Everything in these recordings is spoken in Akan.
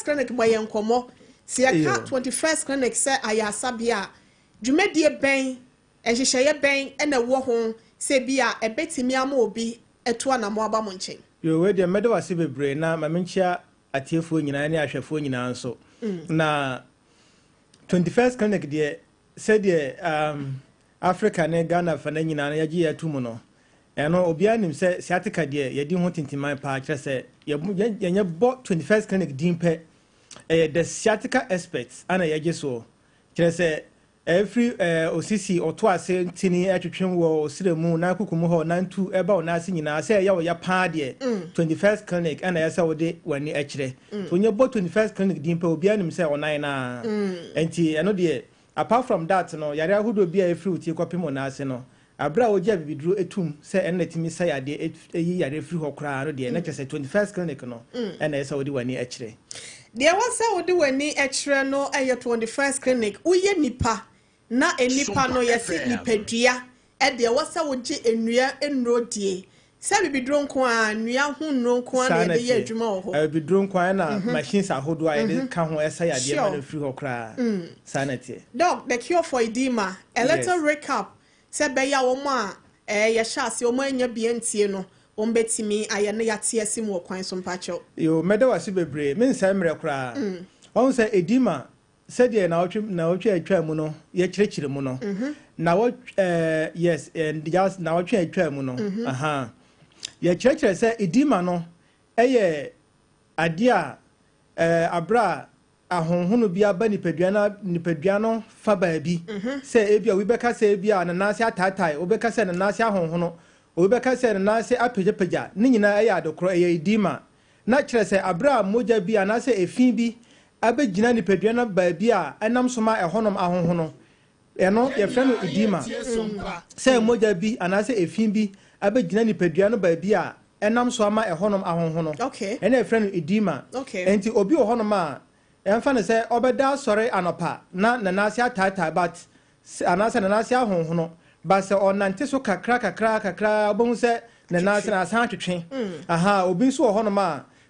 Clinic, bɔ yɛn nkɔmmɔ. Sɛ yɛka 21st Clinic sɛ ayaresa a, dwumadie bɛn, nhyehyɛeɛ bɛn ɛna ɛwɔ ho sɛ bi a ɛbɛtumi ama obi ɛto anammɔ aba mo nkyɛn? Yo, wei deɛ, mɛda wase bebree na ma menkyia atiefoɔ nyinaa ne ahwɛfoɔ nyinaa nso. Na 21st Clinic deɛ, sɛdeɛ Africa ne Ghana fa no nyinaa no yɛgye yɛ ato mu no, ɛno obiara nim sɛ sciatica deɛ, yɛdi ho tintiman paa. Kyerɛ sɛ yɛnyɛ bɔ 21st Clinic din pɛ, ɛyɛ the sciatica experts ana yɛgye soɔ. Kyerɛ sɛ ɛfiri osisi, ɔto ase ntini ɛtwetwe wɔ osire mu na kuku mu hɔ nantu ɛba wɔn ase nyinaa sɛ ɛyɛ ɔyɛ paa deɛ, 21st Clinic ɛna ɛyɛ sɛ wɔde w'ani ɛkyerɛ. So onye bɔ 21st Clinic din pɛ, obiara nim sɛ ɔnan naa. Nti ɛno deɛ, apart from that no, yare ahodoɔ bi a ɛfiri wo ti kɔpem wɔn ase no, abere a wogye abibiduro etum sɛ ɛno na ɛtumi sa yadeɛ, ɛyi yare firi hɔ koraa no deɛ, na kyerɛ sɛ 21st Clinic no ɛna ɛyɛ sɛ wode w'ani ɛkyerɛ. Deɛ ɛwɔ sɛ wode w'ani kyerɛ no yɛ 21st Clinic. Woyɛ nipa na nipa no yɛse nipadua ɛdeɛ, ɛwɔ sɛ wogye nnua nnuro die sɛ bibiduro nko a, nnua ho nnuro nko a na yɛde yɛ adwuma wɔ hɔ. Abibiduro nko a ɛna machines ahodoɔ a yɛde ka ho ɛsa yadeɛ ma no firi hɔ koraa. Saa na ɛteɛ. Doc, the cure for edema, a little recap sɛ bɛyɛ a wɔn a yɛhyɛ ase wɔn anya bie ntie no, wɔn bɛtumi ayɛ no yɛate ase mu wɔ kwan so, mpakyɛw. Yo, mɛda wase bebree. Mensɛe mmerɛ koraa. Ɔhu sɛ edema, sɛdeɛ nawɔtwe atwa mu no yɛkyerɛkyerɛ mu no, nawɔ yes, and just nawɔtwe atwa mu no, aha yɛkyerɛkyerɛ sɛ edema no ɛyɛ adeɛ a aberɛ a ahonhono bi aba nipadua no, nipadua no fa baabi sɛ ebi a obi bɛka sɛ ebi a nanase ataatae, obi bɛka sɛ nanase ahonhono, obi bɛka sɛ nanase apagyapagya, ne nyinaa ɛyɛ adekorɔ, ɛyɛ edema. Na kyerɛ sɛ aberɛ a mogya bi anaasɛ efi bi abɛgyina nipadua no baabi a ɛnam so ma ɛhɔnom ahonhono, ɛno yɛfrɛ no edema. Sɛ mogya bi anaasɛ efi bi abɛgyina nipadua no baabi a ɛnam so ama ɛhɔnom ahonhono, ɛna yɛfrɛ no edema. Nti obi wɔ hɔnom a ɛmfa no sɛ ɔbɛda asɔre anɔpa na nanase ataatae, but anaasɛ nanase ahonhono, but sɛ ɔnante so kakra kakra kakra, wobɛhu sɛ nanase na asan atwetwe. Aha, obi nso wɔ hɔnom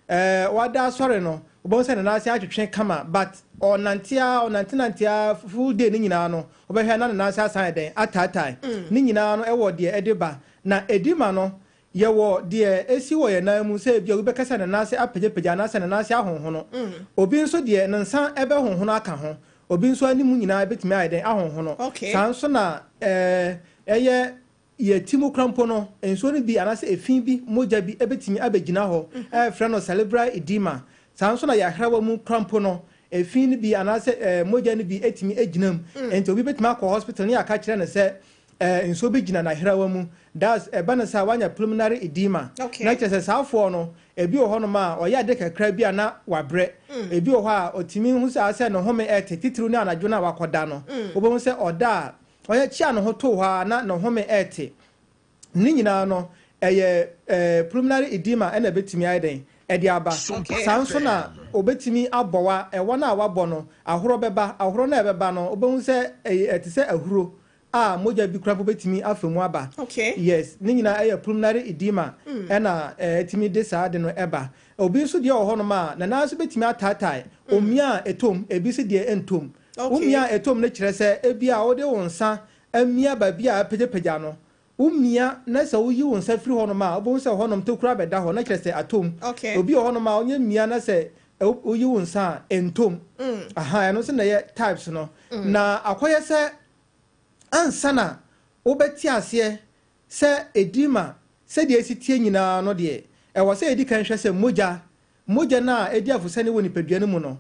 a wada asɔre no, wobɛhu sɛ nanase atwetwe kama, but ɔnante a ɔnante a full day ne nyinaa no, wobɛhwɛ na nanase asan yɛ dɛn, ataatae. Ne nyinaa no ɛwɔ deɛ ɛde ba. Na edema no, yɛwɔ deɛ esi wɔ yɛn nan mu sɛ ebi a obi bɛka sɛ ne nan ase apagyapagya anaasɛ ne nan ase ahonhono. Obi nso deɛ, ne nsa ɛbɛhonhono aka ho. Obi nso anim nyinaa ebɛtumi ayɛ dɛn, ahonhono. Saa nso na ɛyɛ yɛ ti mu kora mpo no, nsuo no bi anaasɛ efi bi, mogya bi ebɛtumi abɛgyina hɔ, ɛyɛfrɛ no cerebral edema. Saa nso na yɛahrawa mu kora mpo no, efi no bi anaasɛ mogya no bi etumi egyina mu. Nti obi bɛtumi akɔ hospital ne yɛaka kyerɛ no sɛ nsuo bi gyina n'ahrawa mu. That's ɛba no sɛ wanya pulmonary edema. Na kyerɛ sɛ saafoɔ no, ebi wɔ hɔnom a ɔyɛ ade kakra bi a na wabrɛ. Ebi wɔ hɔ a ɔtumi hu sɛ asɛ ne home ɛte, titiriw ne anadwo no a wakɔda no, wobɛhu sɛ ɔda a ɔyɛ kyia ne ho too hɔ a na ne home ɛte. Ne nyinaa no ɛyɛ pulmonary edema ɛna ɛbɛtumi ayɛ dɛn ɛde aba. Saa nso na obɛtumi abɔ wa, ɛwɔ no a wabɔ no, ahorɔ bɛba. Ahorɔ no a ɛbɛba no, wobɛhu sɛ ɛyɛ ɛte sɛ ahuro a mogya bi kora mpo bɛtumi afa mu aba. Yes, ne nyinaa ɛyɛ pulmonary edema ɛna ɛtumi de saa de no ɛba. Obi nso deɛ wɔ hɔnom a nana nso bɛtumi ataatae. Omia a ɛtɔm, ebi nso deɛ ɛntom. Omia a ɛtɔm no kyerɛ sɛ ebi a wode wo nsa amia baabi a apagyapagya no, womia na sɛ woyi wo nsa firi hɔnom a, wobɛhu sɛ hɔnom tokuro abɛda hɔ, na kyerɛ sɛ atom. Obi wɔ hɔnom a ɔnyɛ mia na sɛ woyi wo nsa a ɛntom. Aha, ɛno nso na ɛyɛ types no. Na akɔyɛ sɛ ansa na wobɛte aseɛ sɛ edema sɛdeɛ esi tie nyinaa no deɛ, ɛwɔ sɛ yɛdi kan hwɛ sɛ mogya no a ɛdi afosane wɔ nipadua no mu no,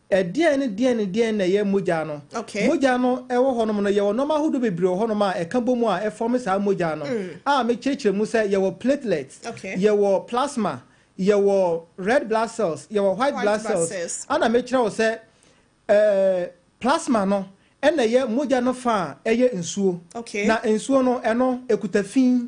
ɛdeɛn ne deɛn ne deɛn na ɛyɛ mogya no. Mogya no ɛwɔ hɔnom no, yɛwɔ nneɛma ahodoɔ bebree wɔ hɔnom a ɛka bɔ mu a ɛform saa mogya no a mekyerɛkyerɛ mu sɛ yɛwɔ platelets, yɛwɔ plasma, yɛwɔ red blood cells, yɛwɔ white blood cells. Ana mekyerɛ wo sɛ plasma no ɛna ɛyɛ mogya no fa a ɛyɛ nsuo. Na nsuo no, ɛno ekuta fi,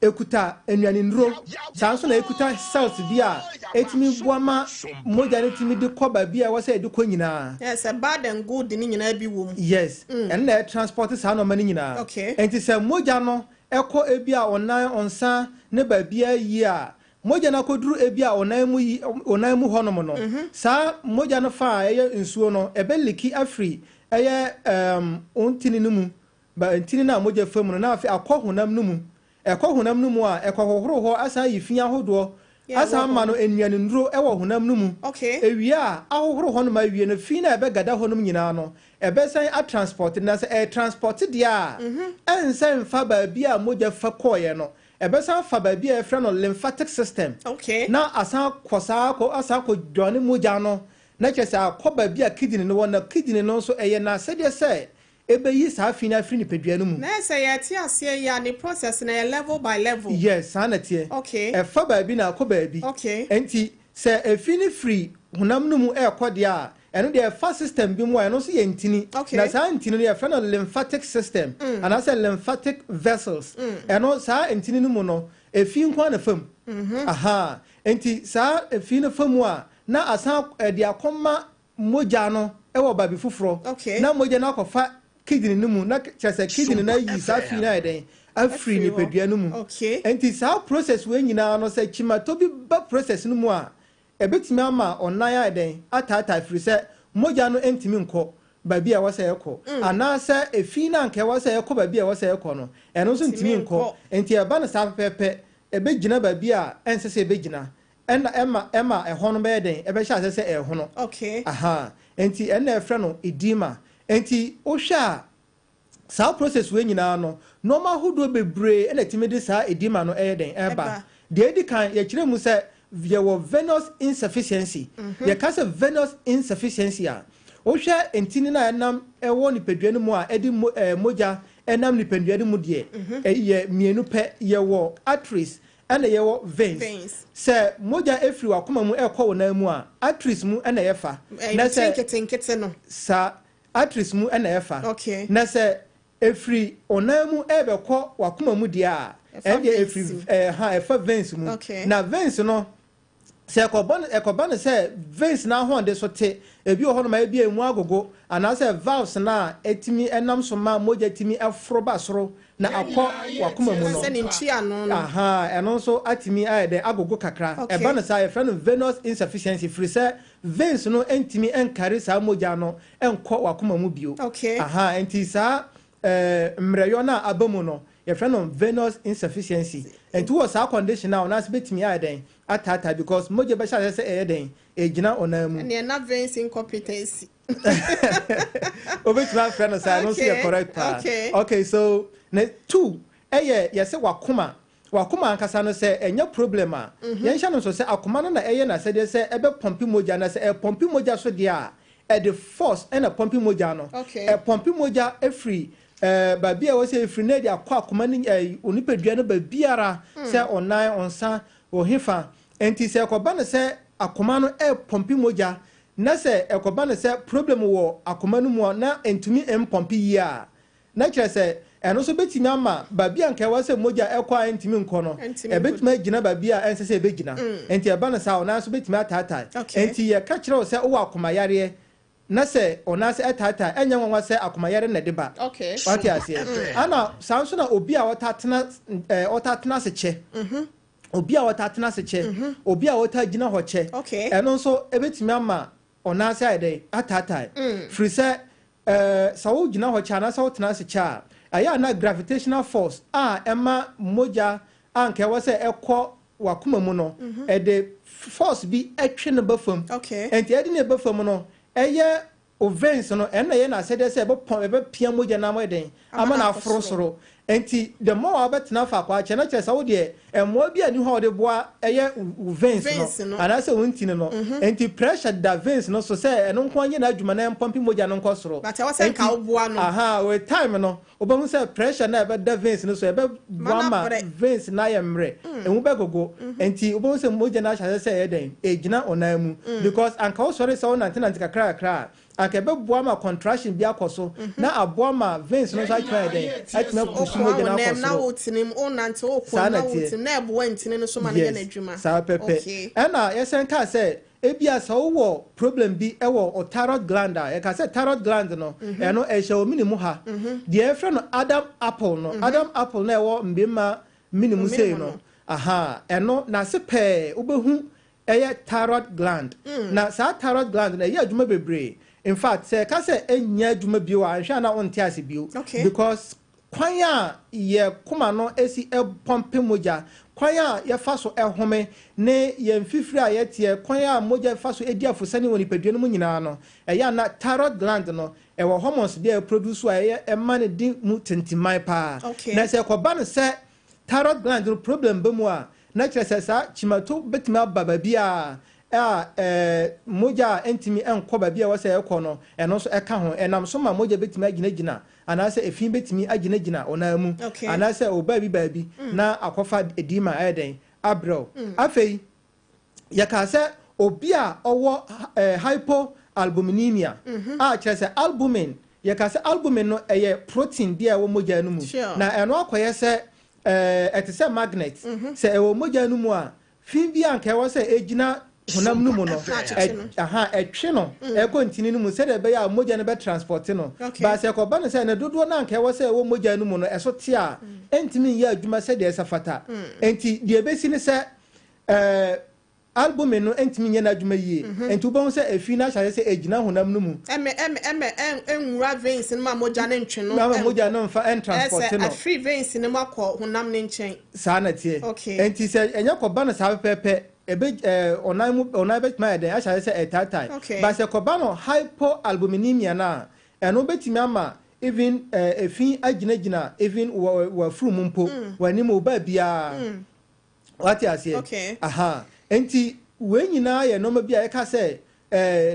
ekuta nnuane nnuro. Saa nso na ekuta cells bi a etumi boa ma mogya no tumi de kɔ baabi a ɛwɔ sɛ ɛde kɔ nyinaa. Yes, sɛ bad and good ne nyinaa bi wɔ mu. Yes, ɛno na ɛtransport saa nneɛma no nyinaa. Nti sɛ mogya no ɛkɔ ebi a ɔnan, ɔnsa ne baabi a yie a. Mogya no akɔduru ebi a ɔnan mu yi, ɔnan mu hɔnom no, saa mogya no fa a ɛyɛ nsuo no, ɛbɛ leaki afiri ɛyɛ ɛɛm wo ntini no mu, ba ntini no a mogya fa mu no, na afei akɔ honam no mu. Ɛkɔ honam no mu a, ɛkɔhohoro hɔ asan ayi fi ahodoɔ, asan ama no nnuanennuro wɔ honam no mu. Ɛwie a, ahohoro hɔnom awie no, fi no a ɛbɛgada hɔnom nyinaa no, ɛbɛsan atranspɔte. Na sɛ ɛretranspɔte deɛ a, ɛnsan mfa baabi a mogya fa kɔeɛ no. Ɛbɛsan afa baabi a yɛfrɛ no lymphatic system na asan akɔ saa akɔ asan akɔdwane mogya no, na kyerɛ sɛ akɔ baabi a kidney no wɔ, na kidney no nso ɛyɛ n'asɛdeɛ sɛ ɛbɛyi saa fi no afiri nipadua no mu. Na sɛ yɛte aseɛ yi a, ne process no ɛyɛ level by level. Yes, saa na ɛteɛ. Ɛfa baabi na akɔ baabi. Enti sɛ efi no firi honam no mu rekɔ deɛ a, ɛno deɛ ɛfa system bi mu a ɛno nso yɛ ntini. Na saa ntini no yɛfrɛ no lymphatic system anaasɛ lymphatic vessels. Ɛno saa ntini no mu no, efi nko ara na ɛfa mu. Aha. Enti saa efi no fa mu a, na asan ɛde akɔma mogya no wɔ baabi foforɔ, na mogya no akɔfa kidney no mu, na kyerɛ sɛ kidney no ayi saa fi no ayɛ dɛn afiri nipadua no mu. Nti saa process wei nyinaa no, sɛ kyimatɔ bi ba process no mu a, ɛbɛtumi ama ɔnan ayɛ dɛn ataataa, firi sɛ mogya no ntumi nkɔ baabi a ɛwɔ sɛ ɛkɔ, anaasɛ efi no anka ɛwɔ sɛ ɛkɔ baabi a ɛwɔ sɛ ɛkɔ no, ɛno nso ntumi nkɔ. Nti ɛba no saa pɛpɛɛpɛ, ɛbɛgyina baabi a ɛnsɛ sɛ ɛbɛgyina, ɛna ɛma ɛhɔ no bɛyɛ dɛn, ɛbɛhyɛ aseɛ sɛ ɛhono. Aha, nti ɛna ɛfrɛ no edema. Nti wohwɛ a, saa process wei nyinaa no, nneɛma ahodoɔ bebree ɛna ɛtumi de saa edema no ɛyɛ dɛn ɛba. Deɛ edi kan, yɛkyerɛ mu sɛ yɛwɔ venous insufficiency. Yɛka sɛ venous insufficiency a, wohwɛ ntini no a ɛnam ɛwɔ nipadua no mu a ɛde mogya ɛnam nipadua no mu deɛ, ɛyɛ mmienu pɛ. Yɛwɔ arteries ɛna yɛwɔ veins. Sɛ mogya efiri wakoma mu ɛkɔ wo nan mu a, arteries mu ɛna ɛfa. Na sɛ nketenkete no. Saa arteries mu ɛna ɛfa. Na sɛ efiri ɔnan mu ɛbɛkɔ wakoma mu deɛ a, ɛndeɛ efiri ɛha ɛfa veins mu. Na veins no, sɛ ɛkɔba no sɛ veins no ahoɔden so te, ebi wɔ hɔnom a ebi emu agogo, anaasɛ valves no a etumi ɛnam so ma mogya tumi ɛforo ba soro na akɔ wakoma mu no, aha, ɛno nso atumi ayɛ dɛ agogo kakra. Ɛba no saa, yɛfrɛ no venous insufficiency, firi sɛ veins no ntumi nkari saa mogya no nkɔ wakoma mu bio. Aha, nti saa mmerɛyɔ no a aba mu no, yɛfrɛ no venous insufficiency. Nti wɔ saa condition a, ɔno ase bɛtumi ayɛ dɛn ataataa, because mogya bɛhyɛ aseɛ sɛ ɛyɛ dɛn ɛgyina ɔnan mu. Ɛneɛ na veins incompetency. Obɛtumi afrɛ no saa, ɛno nso yɛ correct paa. Okay, so ne two ɛyɛ yɛsɛ wakoma ankasa no, sɛ ɛnyɛ problem a, yɛnhyɛ no nso sɛ akoma no na ɛyɛ n'asɛdeɛ sɛ ɛbɛ pump mogya, na sɛ ɛ pump mogya so deɛ a, ɛde force ɛna pump mogya no. Ɛ pump mogya efiri baabi a ɛwɔ sɛ efiri na ɛde akɔ akoma ne onipadua no baabiara, sɛ ɔnan, ɔnsa, ɔhefa. Nti sɛ ɛkɔba no sɛ akoma no ɛ pump mogya, na sɛ ɛkɔba no sɛ problem wɔ akoma no mu a, na ntumi m pump yie a, na kyerɛ sɛ ɛno nso bɛtumi ama baabi a nka ɛwɔ sɛ mogya ɛkɔ a ɛntumi nkɔ no, ɛbɛtumi agyina baabi a ɛnsɛ sɛ ɛbɛgyina. Nti ɛba no saa, ɔnan nso bɛtumi ataatae. Nti yɛka kyerɛ wo sɛ wowɔ akomayareɛ na sɛ ɔnan sɛ ɛtaatae, ɛnyɛ nwanwa sɛ akomayare na ɛde ba. Wate aseɛ? Ana saa nso na obi a ɔta tena ase kyɛ, obi a ɔta tena ase kyɛ, obi a ɔta gyina hɔ kyɛ, ɛno nso ɛbɛtumi ama ɔnan ase ayɛ dɛn ataatae, firi sɛ sɛ wogyina hɔ kyɛ anaasɛ wotena ase kyɛ a, ɛyɛ a na gravitational force a ɛma mogya a nka ɛwɔ sɛ ɛkɔ wakoma mu no, ɛde force bi ɛtwe no ba fam. Nti ɛde ne ba fam no, ɛyɛ o veins no, ɛna ɛyɛ n'asɛdeɛ sɛ ɛbɛpɔn, ɛbɛpia mogya no ama ɛdɛn ama no aforo soro. Nti the more a wobɛtena faako akyɛ, na kyerɛ sɛ wo deɛ mmoa bi a ni hɔ a wɔde boa ɛyɛ wo veins no anaasɛ wo ntini no. Nti pressure da veins no so sɛ ɛno nko anyɛ n'adwuma na ɛm pump mogya no nkɔ soro. But ɛwɔ sɛ nka woboa no. Aha, with time no, wobɛhu sɛ pressure na ɛbɛda veins no so ɛbɛboa ma veins no ayɛ mmerɛ, emu bɛgogo. Nti wobɛhu sɛ mogya no ahyɛ aseɛ sɛ ɛyɛ dɛn ɛgyina ɔnan mu, because anka wosɔre sɛ wonantenante kakra kakra a, anka ɛbɛboa ma contraction bi akɔ so na aboa ma veins no nso atumi ayɛ dɛn atumi a push mogya no akɔ soro. Saa na teɛ. Yes, saa pɛpɛ. Ɛna yɛsɛn kaa sɛ ebia sɛ wowɔ problem bi ɛwɔ o thyroid gland a, yɛka sɛ thyroid gland no, ɛno ɛhyɛ wɔ mini mu ha, deɛ yɛfrɛ no Adam apple no. Adam apple no ɛwɔ mbema mini mu sei no. Aha, ɛno n'ase pɛɛ wobɛhu ɛyɛ thyroid gland. Na saa thyroid gland no, ɛyɛ adwuma bebree. In fact, sɛ ɛka sɛ ɛnyɛ adwuma bio a, nhwɛ a na wonte ase bio. Because kwan a yɛ koma no esi ɛpump mogya, kwan a yɛfa so ɛhome ne yɛn fifiri a yɛteɛ, kwan a mogya fa so edi afosane wɔ nipadua no mu nyinaa no, ɛyɛ a na thyroid gland no ɛwɔ hormones bi a ɛproduce a ɛyɛ ɛma no di mu tintiman paa. Na sɛ ɛkɔba no sɛ thyroid gland no problem ba mu a, na kyerɛ sɛ saa kyimato bɛtumi aba baabi a mogya a ɛntumi nkɔ baabi a ɛwɔ sɛ ɛkɔ no, ɛno nso ɛka ho. Ɛnam so ma mogya bɛtumi agyinagyina anaasɛ efi bɛtumi agyinagyina ɔnan mu anaasɛ ɔbaa bi baabi na akɔfa edema ɛyɛ dɛn abrɛw. Afei yɛka sɛ obi a ɔwɔ hypoalbuminemia a kyerɛ sɛ albumin, yɛka sɛ albumin no ɛyɛ protein bi a ɛwɔ mogya no mu. Na ɛno akɔyɛ sɛ ɛte sɛ magnet. Sɛ ɛwɔ mogya no mu a, fi bi a nka ɛwɔ sɛ ɛgyina honam no mu no, aha, ɛtwe no ɛkɔ ntini no mu sɛdeɛ ɛbɛyɛ a mogya no bɛ transport no. Ba sɛ ɛkɔba no sɛ ne dodoɔ no anka ɛwɔ sɛ ɛwɔ mogya no mu no ɛso te a, ɛntumi nyɛ adwuma sɛdeɛ ɛsɛ fata. Nti deɛ ɛbɛsi ne sɛ albumin no ntumi nyɛ n'adwuma yie. Nti wobɛhu sɛ efi no ahyɛ ase sɛ ɛgyina honam no mu. Ɛmɛ ɛmɛ ɛmɛ ɛn ɛnwura veins no mu a mogya ne ntwe no. Ama mogya no mfa ɛntransport ɛsɛ no. Afiri veins no mu akɔ honam ne nkyɛn. Saa na teɛ. Nti sɛ ɛnyɛ kɔba no saa pɛpɛɛpɛ, ebe ɔnan mu, ɔnan bɛtumi ayɛ dɛn ahyɛ ase sɛ ɛtaatae. Ba sɛ kɔba no hypoalbuminemia no a, ɛno bɛtumi ama even efi agyinagyina even wɔ wɔ mu mpo, w'anim, wo baabiara. Wate aseɛ? Okay. Aha, nti wei nyinaa yɛ nneɛma bi a yɛka sɛ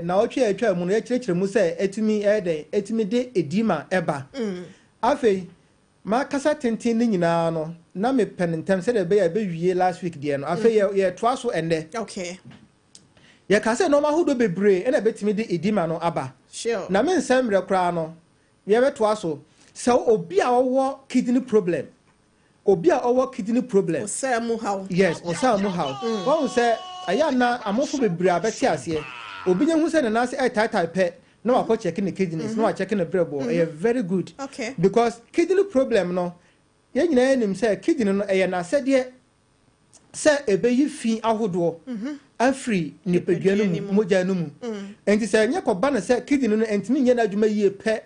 naawɔtwe a atwa mu no yɛkyerɛkyerɛ mu sɛ ɛtumi ɛyɛ dɛn, ɛtumi de edema ɛba. Afei makasa tenten ne nyinaa no na mepɛ no ntɛm sɛdeɛ ɛbɛyɛ a ɛbɛwie last week deɛ no. Afei yɛtoa so ɛnnɛ. Yɛka sɛ nneɛma ahodoɔ bebree ɛna ɛbɛtumi de edema no aba. Na me nsɛm mmerɛ koraa no, yɛbɛtoa so sɛ obi a ɔwɔ kidney problem, obi a ɔwɔ kidney problem. Ɔsɛɛ mu haw. Yes, ɔsɛɛ mu haw. Wɔn sɛ ɛyɛ ana amofo bebree a bɛte aseɛ, obi nye hu sɛ ne nan ase ɛtaetae pɛ na wakɔ check ne kidneys na wacheck ne brɛboɔ. Ɛyɛ very good because kidney problem no, yɛn nyinaa nim sɛ kidney no ɛyɛ n'asɛdeɛ sɛ ɛbɛyi fi ahodoɔ afiri nipadua no mu, mogya no mu. Nti sɛ ɛnyɛ kɔba no sɛ kidney no ntumi nyɛ n'adwuma yie pɛ,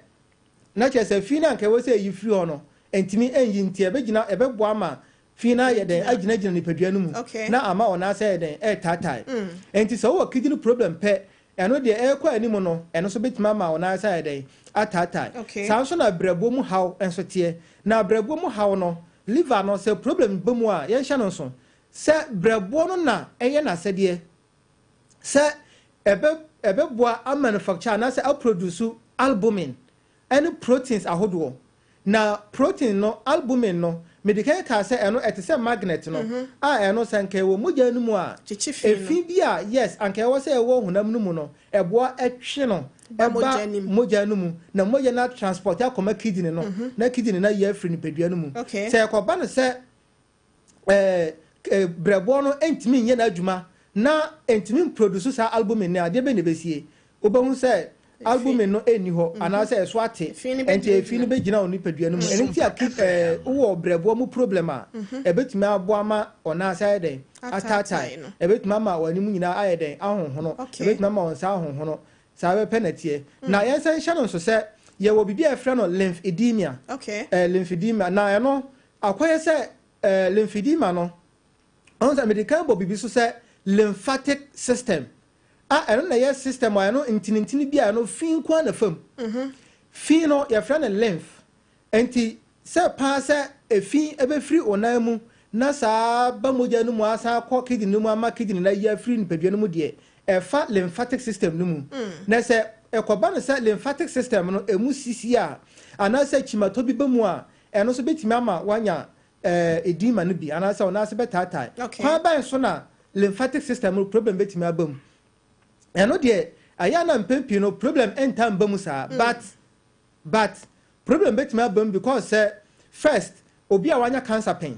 na kyerɛ sɛ fi no anka ɛwɔ sɛ ɛyi firi hɔ no ntumi nyi, nti ɛbɛgyina, ɛbɛboa ama fi no ayɛ dɛn agyinagyina nipadua no mu na ama ɔnan sɛ yɛ dɛn ɛretaatae. Nti sɛ wowɔ kidney problem pɛ, ɛno deɛ ɛrekɔ anim no, ɛno nso bɛtumi ama ɔnan sɛ ayɛ dɛn ataatae. Saa nso na brɛboɔ mu haw nso teɛ. Na brɛboɔ mu haw no, liver no, sɛ problem ba mu a, yɛnhyɛ no nso sɛ brɛboɔ no na ɛyɛ n'asɛdeɛ sɛ ɛbɛboa amanufacture anaasɛ aproduce albumin ɛne proteins ahodoɔ. Na protein no, albumin no, mede kan kaa sɛ ɛno ɛte sɛ magnet no a ɛno sɛ nka ɛwɔ mogya no mu a, kyekye fi no. Efi bi a, yes, anka ɛwɔ sɛ ɛwɔ honam no mu no, ɛboa ɛtwe no ba ɛba mogya no mu. Mogya no mu na mogya no transport akɔma kidney no na kidney no ayi afiri nipadua no mu. Sɛ ɛkɔba no sɛ ɛɛ brɛboɔ no ntumi nyɛ n'adwuma na ntumi mproduce saa albumin no, adeɛ bɛ na ɛbɛsie, wobɛhu sɛ albumin no ɛnni hɔ anaasɛ ɛso ate. Efi no nti efi no bɛgyina wɔ nipadua no mu. Ɛno nti a wowɔ brɛboɔ mu problem a, ɛbɛtumi aboa ma ɔnan ase ayɛ dɛn ataatae ataatae no. Ɛbɛtumi ama w'anim nyinaa ayɛ dɛn ahohono. Ɛbɛtumi ama wɔn nsa ahohono. Saa bɛpɛ na teɛ. Na yɛnsa nhyɛ no nso sɛ yɛwɔ biribi a yɛfrɛ no lymphedema. Lymphedema na ɛno akɔyɛ sɛ lymphedema no, ɔno sɛ mede kan bɔ biribi so sɛ lymphatic system a ɛno na ɛyɛ system a ɛno ntinintini bi a ɛno fi nko ara na fam. Fi no yɛfrɛ no lymph. Nti sɛ paa sɛ efi ɛbɛfiri onan mu na saa ba mogya no mu asan akɔ kidney no mu ama kidney no ayi afiri nipadua no mu deɛ, ɛfa lymphatic system no mu. Na sɛ ɛkɔba no sɛ lymphatic system no emu sisi a anaasɛ kyimatɔ bi ba mu a, ɛno nso bɛtumi ama wanya edema no bi anaasɛ ɔnan ase bɛtaatae. Kwan bɛn so na lymphatic system no problem bɛtumi aba mu? Ɛno deɛ, ɛyɛ a na mpɛn pii no problem ntaa mba mu saa, but problem bɛtumi aba mu because sɛ first, obi a wanya cancer pɛn,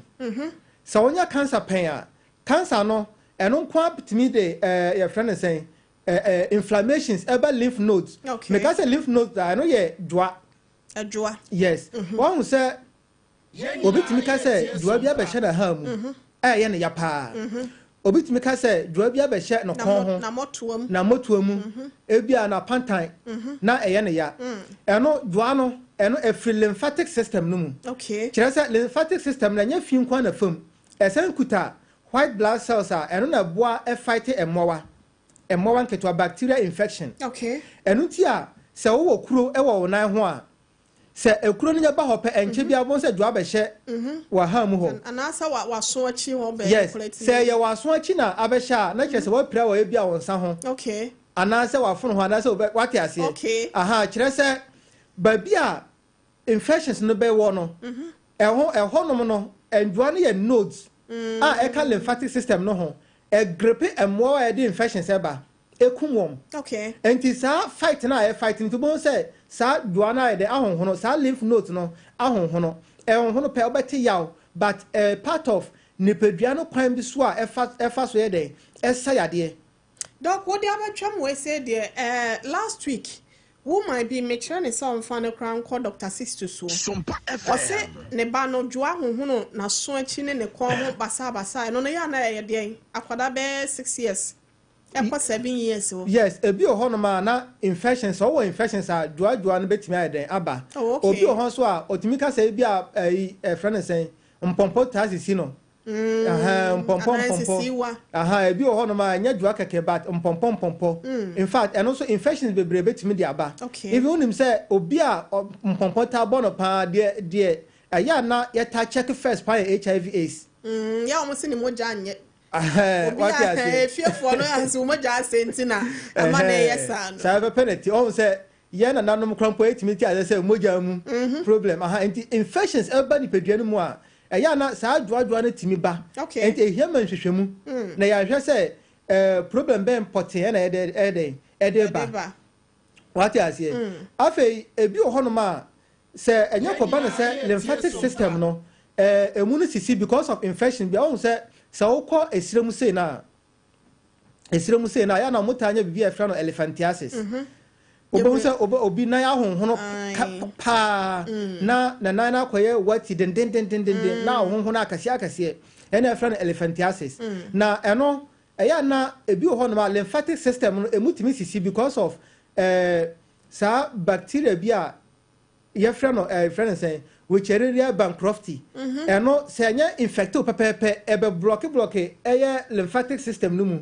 sɛ wonya cancer pɛn a, cancer no ɛno nko ara tumi de yɛfrɛ no sɛn, ɛɛ ɛɛ inflammations ɛba lymph nodes. Meka sɛ lymph nodes a, ɛno yɛ dwoa. Adwoa. Yes, wɔn sɛ obi tumi ka sɛ dwoa bi abɛhyɛ n'aha mu. Ɛyɛ ne ya paa. Obi tumi ka sɛ dwoa bi abɛhyɛ ne kɔn ho na mɔtoam. Na motoa mu, ebi a na pantan na ɛyɛ ne ya. Ɛno dwoa no, ɛno ɛfiri lymphatic system no mu. Kyerɛ sɛ lymphatic system no, ɛnyɛ fi nko na fam, ɛsɛn kuta white blood cells a ɛno na ɛboa ɛfight mmoawa, mmoawa nketewa, bacteria infection. Ɛno nti a sɛ wowɔ kuro ɛwɔ wo nan ho a, sɛ ekuro no nyɛ ba hɔ pɛ, ɛnkyɛ bi abɔn sɛ dwoa bɛhyɛ wɔ mu hɔ. Anaasɛ waso akyi hɔ bɛyɛ. Yes, sɛ yɛ w'aso akyi na abɛhyɛ a, na kyerɛ sɛ wapira wɔ ebi a wɔn nsa ho anaasɛ wafono ho anaasɛ wate aseɛ? Aha, kyerɛ sɛ baabi a infections no bɛwɔ no, ɛho ɛhɔnom no, ndwoa no yɛ nodes a ɛka lymphatic system no ho, ɛgrip mmoawa a yɛde infections ɛba, ekum wɔn. Nti saa fight na a yɛ fight nti, wobɛhu sɛ saa dwoa no ayɛ dɛ ahonhono, saa lymph nodes no ahonhono. Ɛhonhono pɛ, wobɛte yaw, but part of nipadua no kwan bi so a ɛfa so yɛ dɛ ɛsa yadeɛ. Doc, wode abɛtwam wei sɛ deɛ last week woman bi mekyerɛ ne sɛ ɔmfa no koraa nkɔ Dr Sixto soɔ. Sompa Ɔse FM. ne ba no dwoa hohono n'aso akyi ne ne kɔn ho basabasa. Ɛno no yɛ ana ɛyɛ deɛn? Akwadaa bɛyɛ 6 years ɛkɔ 7 years o. Yes, ebi wɔ hɔnom a na infections, sɛ ɔwɔ infections a, dwoadwoa no bɛtumi ayɛ dɛn aba. Obi wɔ hɔ nso a ɔtumi ka sɛ ebi a ɛyi ɛfrɛ no sɛn, mpɔmpɔ taa sisi no. Mpɔmpɔ. Anaa mpɔmpɔ nsisiwa. Aha, ebi wɔ hɔnom a ɛnyɛ dwoa kɛkɛ, but mpɔmpɔ mpɔmpɔ. In fact, ɛno nso infections bebree bɛtumi de aba. Even wonim sɛ obi a mpɔmpɔ taa bɔ no paa deɛ ɛyɛ a na yɛta check first paa yɛ HIV AIDS. Yɛ a wɔn si ne mogya nyɛ obi wate a aseɛ? Efiefoɔ no ahasi wɔn mogya ase nti na ɛma na ɛyɛ saa no. Saa pɛpɛ na ti ɔhun sɛ yɛn nananom kora mpo etumi ti ase sɛ mogya mu problem aha. Nti infections ɛba nipadua no mu a, ɛyɛ ana saa dwoadwoa no tumi ba. Nti ehia ma nhwehwɛmu na yɛahwɛ sɛ problem bɛn pɔtee ɛna ɛde ba. Ɛde ba. Wate aseɛ? Afei ebi wɔ hɔnom a sɛ ɛnyɛ kɔba no sɛ lymphatic system no emu no sisi because of infection bi a, ɔhun sɛ wokɔ esire mu sei na esire mu sei na yɛn na wɔn taa nyɛ biribi a yɛfrɛ no elephantiasis. Wobɛhu sɛ obi nan ahonhono paa na ne nan no akɔyɛ wati dendendendenden na ahonhono akɛseɛ akɛseɛ, ɛna yɛfrɛ no elephantiasis. Na ɛno ɛyɛ na ebi wɔ hɔnom a lymphatic system no emu tumi sisi because of saa bacteria bi a yɛfrɛ no yɛfrɛ no sɛn, Wuchereria bancrofti. Ɛno sɛ ɛnyɛ infective pɛpɛɛpɛ, ɛbɛ block block ɛyɛ lymphatic system no mu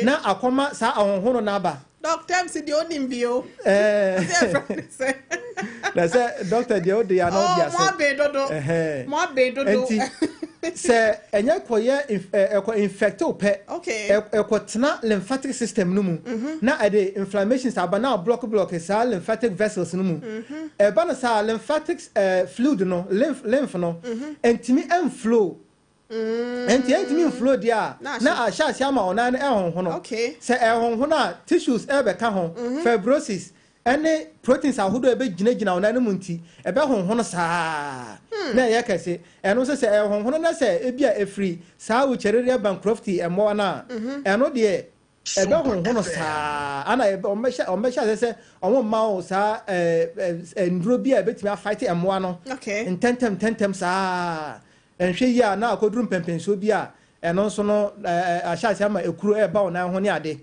na akɔma saa ahonhono n'aba. Doctor MC deɛ onim bi o. Ɔsɛ ɛfrɛ no sɛ. Na sɛ doctor deɛ ɔde ya na ɔde Oh, ase. mo abe dodo. Mo abe dodo. Nti sɛ ɛnyɛ kɔyɛ ɛkɔ infective pɛ, ɛkɔ tena lymphatic system no mu na ɛde inflammations aba na block block saa lymphatic vessels no mu. Ɛba no saa lymphatic fluid no, lymph no ntumi ɛnflow. Nti ɛntumi nflow deɛ a, Na na ahyɛ ase ama ɔnan no ɛhonhono. Sɛ ɛhonhono a, tissues ɛbɛka ho, fibrosis ɛne proteins ahodoɔ a ɛbɛgyinagyina ɔnan no mu, nti ɛbɛhonhono saa na ɛyɛ kɛse. Ɛno nso sɛ ɛhonhono na sɛ ebi a ɛfiri saa Wuchereria bancrofti mmoa no a, ɛno deɛ ɛbɛhonhono saa ana ɔmbɛhyɛ ase sɛ ɔmo mma wo saa ɛɛ ɛɛ nduro bi a ɛbɛtumi afight mmoa no ntɛntɛm ntɛntɛm saa. Nhwɛ yi a, na akɔduru mpɛmpɛnsuo bi a, ɛno nso no ahyɛ ase ama ekuro ɛɛba wɔn nan ho ne ade.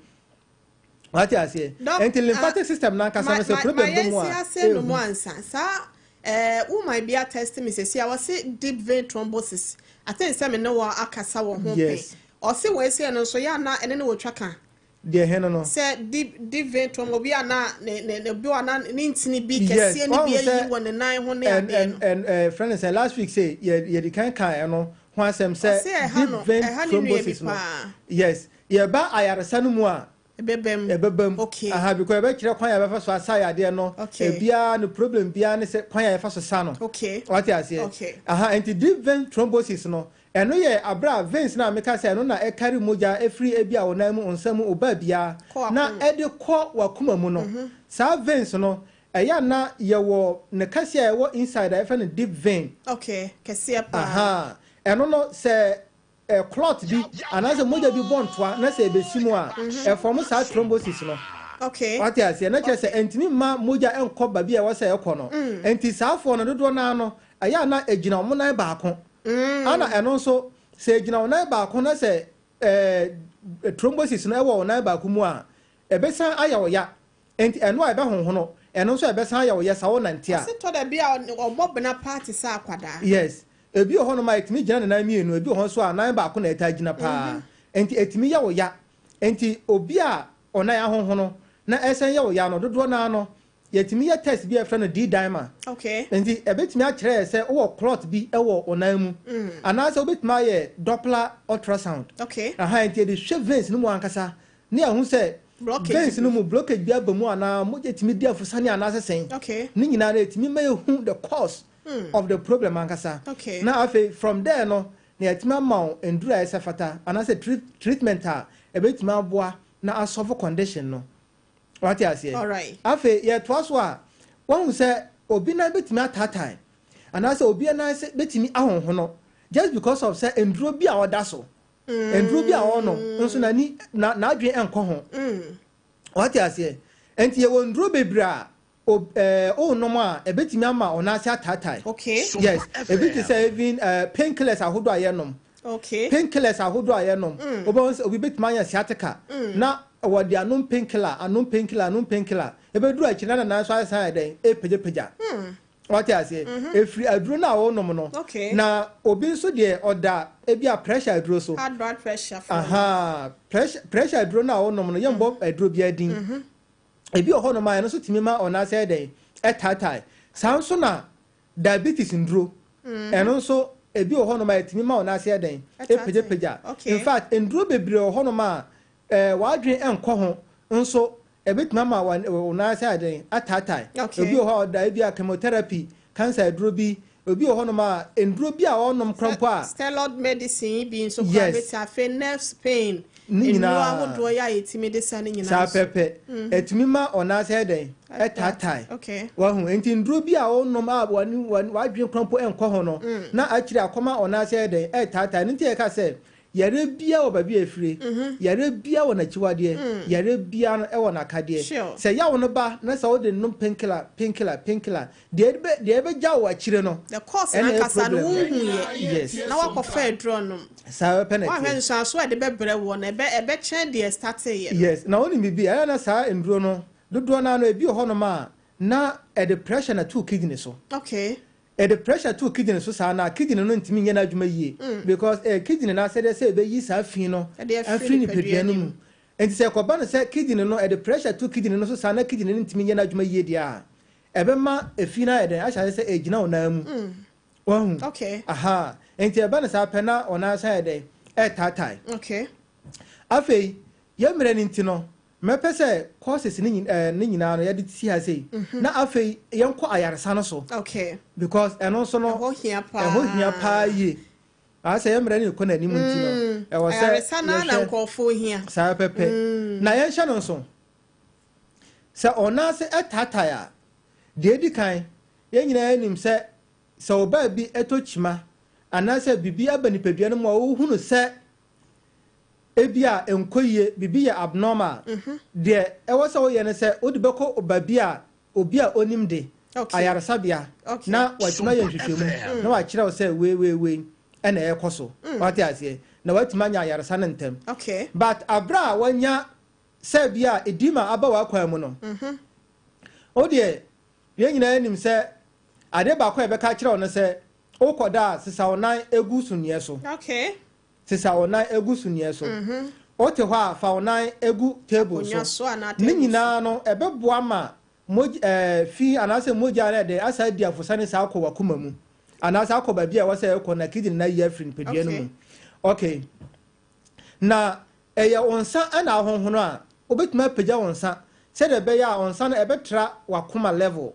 Wate aseɛ? Nti lymphatic system nankasa no, sɛ problem bɛ mu a, ma yɛnsi ase no mu ansa. Saa woman bi atest me sɛsi a wɔse deep vein thrombosis. I think sɛ me ne wɔ akasa wɔ ho pɛn. Ɔse wɔ esi no nso yɛ ana ɛne ne wɔtwa ka. Deɛ hɛn no. Sɛ deep vein thrombosis, obi a na ne obi a na ne ntini bi kɛseɛ ne bi ayi wɔ ne nan ho ne adeɛ no. Ɛn ɛn friend sɛ last week say yɛdi kan ɛno ho asɛm sɛ Ɔse ɛha no deep vein ɛha ne nua bi thrombosis no. paa. Yes, yɛba ayaresa no mu a, ɛbɛbɛm. Ɛbɛbɛm. Aha, because yɛbɛkyerɛ kwan a yɛbɛfa so asa yadeɛ no. Ebiara no problem biara ne sɛ kwan a yɛfa so sa no. Wate aseɛ? Okay. Aha, nti deep vein thrombosis no, ɛno yɛ abere a veins na meka sɛ ɛno na ɛkari mogya efiri ebi a ɔnan mu, nsa mu, ɔbaa biara Kɔ na wakoma. Ɛde kɔ wakoma mu no. Saa veins no, ɛyɛ a na yɛwɔ ne kɛseɛ a ɛwɔ inside a yɛfrɛ no deep vein. Okay, kɛseɛ paa. Aha, ɛno no sɛ clot bi anaasɛ mogya bi bɔ ntoa na sɛ ɛbɛsi mu a, ɛform saa thrombosis no. Wate aseɛ? Na kyerɛ sɛ ɛntumi mma mogya nkɔ baabi a ɛwɔ sɛ ɛkɔ no. Nti saafoɔ no dodoɔ naa no, ɛyɛ a na ɛgyina ɔmo nan baako. Ana ɛno nso Sɛ egyina wo nan baako na sɛ thrombosis no ɛwɔ wo nan baako mu a, ɛbɛsan ayɛ wo ya. Nti ɛno a ɛbɛhonhono, ɛno nso ɛbɛsan ayɛ wo ya sa wo nante a. Ɔsi tɔ da bi a ɔbɔ bena paa te sɛ akwadaa. Yes, ebi wɔ hɔnom a ɛtumi gyina ne nan mmienu, ebi wɔ hɔ nso a nan baako na ɛtaa gyina paa. Nti ɛtumi yɛ wo ya. Nti obi a ɔnan ahonhono na ɛsan yɛ wo ya no, dodoɔ naa no yɛtumi yɛ test bi a yɛfrɛ no D-dimer. Nti ɛbɛtumi akyerɛ yɛ sɛ wowɔ clot bi wɔ wo nan mu, anaasɛ wobɛtumi ayɛ Doppler ultrasound. Aha, nti yɛde hwɛ veins no mu ankasa ne yɛahu sɛ veins no mu blockage bi aba mu anaa mogya tumi di afusane anaasɛ sɛn. Ne nyinaa no ɛtumi ma yɛhu the cause of the problem ankasa. Na afei from there no na yɛtumi ama wo nduru a ɛsɛ fata anaasɛ treatment a ɛbɛtumi aboa na asolve condition no. Wate aseɛ? Afei yɛtoa so a, wahu sɛ obi nan bɛtumi ataatae anaasɛ obi nan bɛtumi ahonhono just because of sɛ nduro bi a ɔda so, nduro bi a ɔnom nso n'ani na n'adwene nkɔ ho. Wate aseɛ? Nti yɛwɔ nduro bebree a ɔnom a ɛbɛtumi ama ɔnan ase ataatae. Yes, ebi te sɛ even painkillers ahodoɔ a yɛnom. Painkillers ahodoɔ a yɛnom, wobɛhu sɛ obi bɛtumi anya sciatica na wɔde anom painkiller, anom painkiller, anom painkiller, ɛbɛduru akyiri na nanan so asan ayɛ dɛn? Ɛrepagyapagya. Wate aseɛ? Ɛfiri aduro no a wɔnom no. Na obi nso deɛ ɔda ebi a pressure aduro so. High blood pressure. Aha, pressure aduro no a wɔnom no, yɛmbɔ aduro biara din. Ebi wɔ hɔnom a ɛno nso tumi ma ɔnan ase ayɛ dɛn? Ɛtaatae. Saa nso na diabetes nduro, ɛno nso ebi wɔ hɔnom a ɛtumi ma ɔnan ase yɛ dɛn? Ɛpagyapagya. In fact, nduro bebree wɔ hɔnom a w'adwene nkɔ ho nso ɛbɛtumi ama wo nan ase ayɛ dɛn? Ataatae. Obi wɔ hɔ a ɔda ebi a chemotherapy, cancer aduro bi, obi wɔ hɔnom a nduro bi a ɔnom koraa mpo a. Steroid medicine bi nso koraa bɛtumi, afei nerves pain, ne nnuro nyinaa ahodoɔ yɛ a yɛtumi de sa ne nyinaa saa nso. Pɛpɛ, ɛtumi ma ɔnan ase ayɛ dɛn? Ɛtaatae. Wahu? Nti nduro bi a ɔnom a w'adwene koraa mpo nkɔ ho no na akyire akɔma ɔnan ase ayɛ dɛn? Ɛtaatae. No nti yɛka sɛ yare bia wɔ baabi a efire, yare bia wɔ n'akyiwadeɛ, yare bia no ɛwɔ n'akadeɛ. Sɛ yaw no ba na sɛ wode nom painkiller, painkiller, painkiller, deɛ ɛbɛgya wɔ akyire no, the cause ɛna ɛyɛ nankasa no problem. Wonhu yɛ. Na wakɔfa aduro nom. Saa pɛ na wahwɛ ɛteɛ. nsuanso a ɛde bɛbrɛ wɔ no, ɛbɛkyɛn deɛ starteyɛ no. Yes, na wonim biribi, ɛyɛ na saa nduro no dodoɔ naa no, ebi wɔ hɔnom a na ɛde pressure na to kidney so. Ɛde pressure to kidney so saa na kidney no ntumi nyɛ n'adwuma yie because kidney no asɛdeɛ sɛ ɛbɛyi saa fi no ɛde afiri afiri nipadua no nipadua mu. Nti sɛ ɛkɔba no sɛ kidney no ɛde pressure to kidney no so saa na kidney no ntumi nyɛ n'adwuma yie deɛ a, ɛbɛma efi no ayɛ dɛn? Ahyɛ ase sɛ ɛgyina wo nan mu. Wahu? Aha, nti ɛba no saa pɛ na ɔnan asa ayɛ dɛn? Ɛɛtaatae. Afei yɛn mmerɛ no nti no, mɛpɛ sɛ courses ne nyinaa no yɛde si ha sei na afei yɛnkɔ ayaresa no so because ɛno nso no ɛhɔ hia paa. Ɛhɔ hia paa yie. Asɛ yɛn mmerɛ no kɔ n'anim nti no, ɛwɔ sɛ ayaresa naa na yɛhwɛ nkɔɔfoɔ hia. Saa pɛpɛ na yɛnhyɛ no nso sɛ ɔnan ase ɛtaatae a, deɛ edi kan, yɛn nyinaa nim sɛ ɔbaa bi ɛtɔ kyima anaasɛ biribi aba nipadua no mu a wohunu sɛ ebi a nkɔ yie, biribi yɛ abnormal, deɛ ɛwɔ sɛ woyɛ no sɛ wode bɛkɔ baabi a obi a onim de ayaresabea na watumi ayɛ nhwehwɛmu na wakyerɛ wo sɛ wei wei wei ɛna ɛkɔ so. Wate aseɛ? Na watumi anya ayaresa no ntɛm. But abere a wanya sɛ bi a edema aba w'akwan mu no, o deɛ yɛn nyinaa nim sɛ adeɛ baako a yɛbɛka kyerɛ wo no sɛ wokɔda a, sesa wo nan egu suneɛ so. Sesa wo nan egu suneɛ so. Wote hɔ a, fa wo nan egu table akonnwa so. So anaa Ne table so. nyinaa no ɛbɛboa ma mogya fi anaasɛ mogya no ɛdɛ asa adi afosane saa akɔ w'akoma mu anaasɛ akɔ baabi a ɛwɔ sɛ ɛkɔ na kidney na ayi afiri nipadua no mu. Okay, na ɛyɛ wo nsa ɛna ahonhono a, wobɛtumi apagya wo nsa sɛdeɛ ɛbɛyɛ a wo nsa no ɛbɛtra w'akoma level.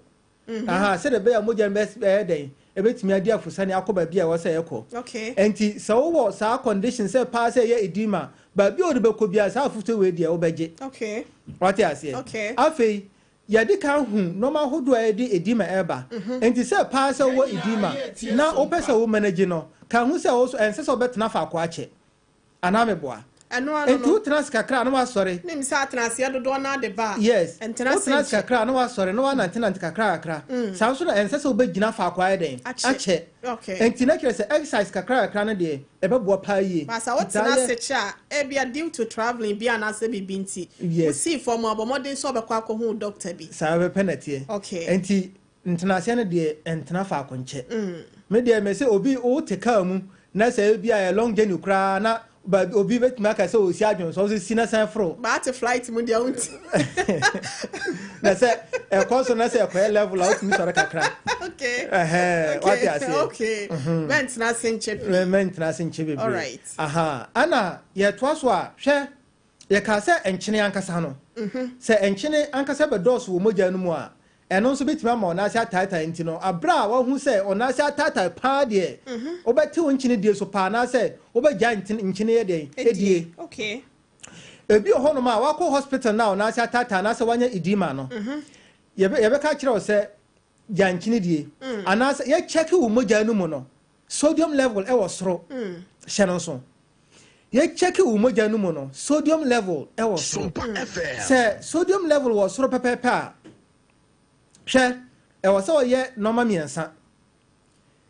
Aha, sɛdeɛ ɛbɛyɛ a mogya no bɛyɛ dɛn? Ɛbɛtumi adi afosane akɔ baabi a ɛwɔ sɛ ɛkɔ. Nti sɛ wowɔ saa condition sɛ paa sɛ ɛyɛ edema, baabi a wode bɛkɔ biara, saa afotuo wei deɛ wobɛgye. Wate aseɛ? Afei yɛde ka hu nneɛma ahodoɔ a yɛde edema ɛreba. Nti sɛ paa sɛ wowɔ edema na wopɛ sɛ wo manage no, ka hu sɛ wo so ɛnsɛ sɛ wobɛtena faako akyɛ anaa meboa. Ɛno ano Nti no. wotena ase kakra a na wasɔre. Nim sɛ atenaseɛ dodoɔ no ade ba a. Yes. Ɛntena ase Wotena ase nkyɛ. kakra a na wasɔre na wanantenante kakra kakra. Saa nso na ɛnsɛ sɛ wobɛgyina faako ayɛ dɛn? Akyɛ. Okay. Nti na kyerɛ sɛ exercise kakra kakra no deɛ, ɛbɛboa paa yie. Basa Nti wotena ayɛ- ase kyɛ a, ebia due to travelling bi anaasɛ biribi nti, wosii fam a, bɔ mmɔden sɛ wobɛkɔ akɔhu doctor bi. Saa bɛpɛ na teɛ. Nti ntenaseɛ no deɛ, ɛntena faako nkyɛ. Me deɛ, me sɛ obi wote kaa mu na sɛ ebi a yɛ long journey koraa na baabi obi bɛtumi aka sɛ osi adwonsɔ, ɔsɛ si na san foro. Baate flight mu deɛ, wonti. Na sɛ ɛkɔ so na sɛ ɛkɔyɛ level a, wotumi sɔre kakra. Ɛhɛn, wate aseɛ. Okay, mɛntena ase nkyɛ pii. Mɛntena ase nkyɛ bebree. Aha, ana yɛtoa so a, hwɛ, yɛka sɛ nkyene ankasa no, sɛ nkyene ankasa bɛdɔɔso wɔ mogya no mu a, ɛno nso bɛtumi ama ɔnaase ataetae. Nti no aberɛ a wahu sɛ ɔnaase ataetae paa deɛ, wobɛte wo nkyene die so paa anaasɛ wobɛgya nkyene yɛ deɛn edie. Ebi wɔ hɔnom a wakɔ hospital na ɔnaase ataetae anaasɛ wanya edema no, yɛbɛka kyerɛ wo sɛ gya nkyene die, anaasɛ yɛkyɛke wo mogya no mu no, sodium level ɛwɔ soro. Hyɛ no nso, yɛkyɛke wo mogya no mu no, sodium level ɛwɔ soro. Sɛ sodium level wɔ soro pɛpɛɛpɛ a, hwɛ, ɛwɔ sɛ ɔyɛ nɔɔma 3.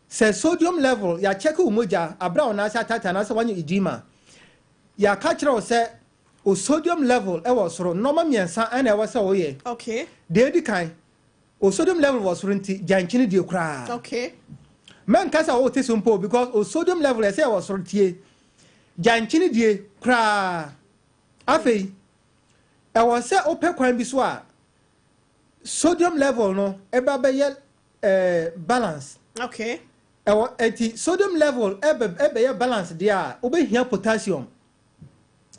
Sɛ sodium level, yɛakyɛke wo mogya abere a ɔnaase atata anaasɛ wanya edema, yɛaka kyerɛ wo sɛ o sodium level ɛwɔ soro, nɔɔma 3 ɛna ɛwɔ sɛ woyɛ. Deɛ edi kan, o sodium level wɔ soro nti, gya nkyene die koraa. Mɛnka sɛ wote so mpo, because o sodium level ɛsɛ ɛwɔ soro tie, gya nkyene die koraa. Afei ɛwɔ sɛ wopɛ kwan bi so a sodium level no ɛba bɛyɛ balance. Ɛwɔ eti sodium level ɛbɛyɛ balance deɛ a, wobɛhia potassium.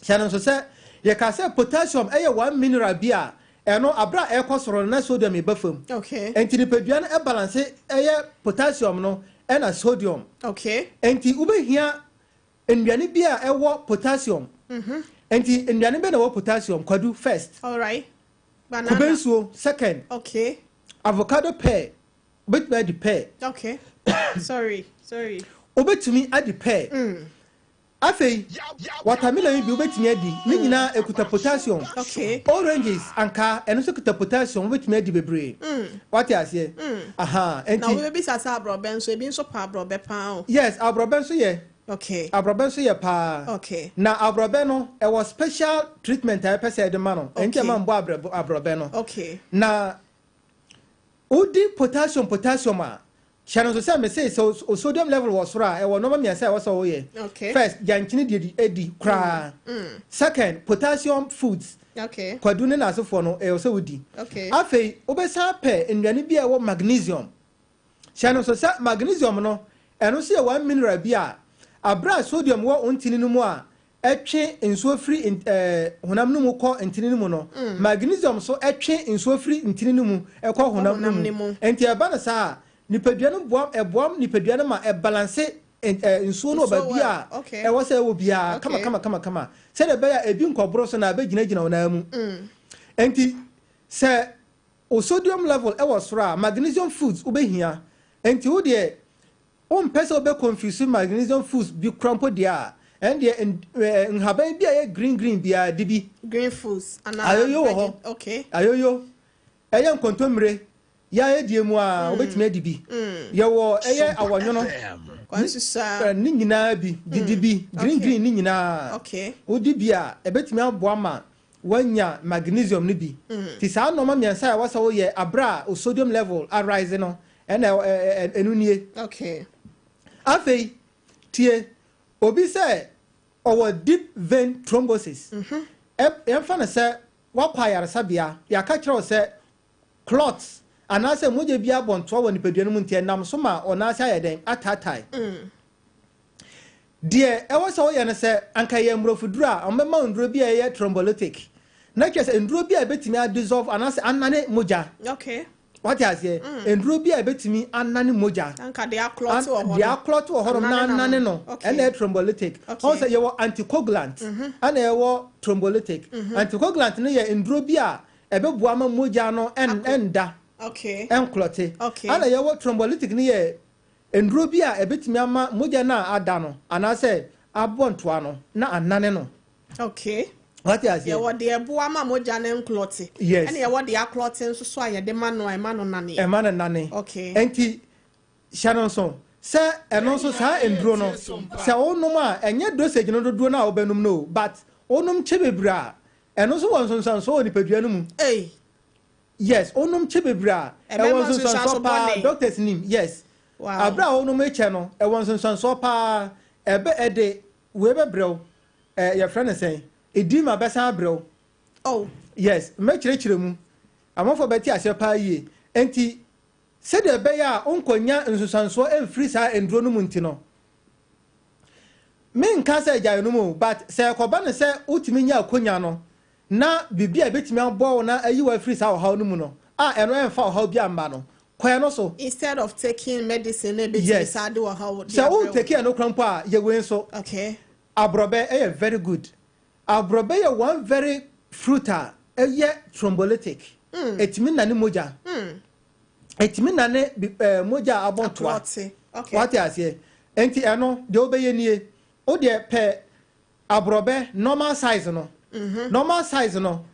Hyɛ no nso sɛ yɛka sɛ potassium ɛyɛ one mineral bi a ɛno abere a ɛrekɔ soro no na sodium ɛba fam. Nti nipadua no ɛbalance ɛyɛ potassium no ɛna sodium. Nti wobɛhia nnuane bi a ɛwɔ potassium. Nti nnuane bɛ na ɛwɔ potassium? Kwadu first. Banana. Kube nsuo second. Avocado pear, wobɛtumi adi pear. Okay, sorry, sorry. Wobɛtumi adi pear. Afei watermelon yi bi wobɛtumi adi ne nyinaa, ekuta potassium. Oranges anka ɛno nso kuta potassium, wobɛtumi adi bebree. Wate aseɛ? Aha. Na nti wobɛbisa sɛ aborɔbɛ nso, ebi nso pa aborɔbɛ paa o. Yes, aborɔbɛ nso yɛ. Aborɔbɛ nso yɛ paa. Na aborɔbɛ no ɛwɔ special treatment a ɛpɛ sɛ ɛde ma no, ɛnti ɛma mbɔ aborɔbɛ no. Na wodi potassium a, hyɛ no nso sɛ mese sɛ o sodium level wɔ soro a, ɛwɔ nneɛma 3 a ɛwɔ sɛ woyɛ. First, gya nkyene deɛ edi koraa. Second, potassium foods, kwadu ne n'asefoɔ no, ɛwɔ sɛ wodi. Afei wobɛsan pɛ nnuane bi a ɛwɔ magnesium. Hyɛ no nso sɛ magnesium no, ɛno nso yɛ one mineral bi a abere a sodium wɔ wo ntini no mu a ɛtwe nsuo firi honam no mu kɔ ntini no mu no, magnesium nso ɛtwe nsuo firi ntini no mu ɛkɔ honam no mu. Nti ɛba no saa a, nipadua no boa, ɛboa nipadua no ma ɛbalance nsuo no wɔ baabi a ɛwɔ sɛ ɛwɔ biara kama kama kama kama, sɛdeɛ ɛbɛyɛ a ebi nkɔboro so na ɛbɛgyinagyina wɔn nan mu. Nti sɛ o sodium level ɛwɔ soro a, magnesium foods wobɛhia. Nti wo deɛ, wompɛ sɛ wobɛ confuse magnesium foods bi kora mpo deɛ a, ɛn deɛ nhaban bi a ɛyɛ green green biara di bi. Green foods anaa? Ayoyo wɔ hɔ. Ayoyo ɛyɛ nkontommire yɛayɛ die mu a, wobɛtumi adi bi. Yɛwɔ ɛyɛ awɔnwono ne nyinaa bi didi bi, green green ne nyinaa wodi bi a, ɛbɛtumi aboa ma wanya magnesium no bi. Nti saa nneɛma 3 a ɛwɔ sɛ woyɛ abere a o sodium level arise no, ɛna ɛno nie. Afei tie, obi sɛ ɔwɔ deep vein thrombosis, yɛmfa no sɛ wakɔ ayaresabea, yɛaka kyerɛ wo sɛ clot anaasɛ mogya bi abɔ ntoa wɔ nipadua no mu, nti ɛnam so ma ɔnaase ayɛ dɛn? Ataatae. Deɛ ɛwɔ sɛ woyɛ no sɛ anka yɛ mmorɔfoduro a ɔmbɛma nduro bi a ɛyɛ thrombolytic, na kyerɛ sɛ nduro bi a ɛbɛtumi adissolve anaasɛ anane mogya. Wate aseɛ? Nduro bi a ɛbɛtumi anane mogya. Anka deɛ aclot wɔ hɔ. Deɛ aclot wɔ hɔnom na anane no, ɛna ɛyɛ thrombolytic. Ɔn sɛ yɛwɔ anticoagulant ɛna ɛwɔ thrombolytic. Anticoagulant no yɛ nduro bi a ɛbɛboa ma mogya no ɛnda ɛnclot. Ɛna yɛwɔ thrombolytic no, yɛ nduro bi a ɛbɛtumi ama mogya no a ada no anaasɛ abɔ ntoa no na anane no. Okay. Wate aseɛ? Yɛwɔ deɛ ɛboa ma mogya no nclot. Yes. Ɛna yɛwɔ deɛ aclot nso so a yɛde ma no a ɛma no nane. Ɛma no nane. Okay. Enti hyɛ no nso sɛ ɛno nso saa nduro no, sɛ wonom a, ɛnyɛ dosage no dodoɔ no a wobɛnom no o, but wonom kyɛ bebree a, ɛno nso wɔ nsonsansoɔ wɔ nipadua no mu. Ei. Yes, wonom kyɛ bebree a, ɛwɔ Ɛbɛma nsonsansoɔ nsunsuanso paa, bɔne. doctors nim, yes. Aberɛ a wonom kyɛ no, ɛwɔ nsonsansoɔ paa, ɛbɛ, ɛde wei bɛbrɛ wo, ɛ, yɛfrɛ no sɛn, edema bɛsan abrɛ wo. Oh. Yes, mɛkyerɛkyerɛ mu, amanfoɔ bɛte aseɛ paa yie. Enti, sɛdeɛ ɛbɛyɛ a wonkɔnya nsunsuansoɔ mfiri saa nnuro no mu nti no, menka sɛ gyae nom o, but sɛ ɛkɔba no sɛ wotumi nya akonya no na biribi a ɛbɛtumi aboa wo na ayi wo afiri saa ɔhaw no mu no, a ɛno ɛmfa ɔhaw biara mma no, kɔ ɛno so. Instead of taking medicine na ɛbɛtumi saa de ɔhaw de Sɛ abrɛ wo wo. take ɛno koraa mpo a, yɛ wei nso. Okay. Aborɔbɛ yɛ very good. Aborɔbɛ yɛ one very fruit a ɛyɛ thrombolytic. Ɛtumi nane mogya. Ɛtumi nane mogya a abɔ ntoa. Akorɔte. Okay. Wate aseɛ? Nti ɛno, deɛ wobɛyɛ nie. Wo deɛ pɛ aborɔbɛ normal size no. Normal size no,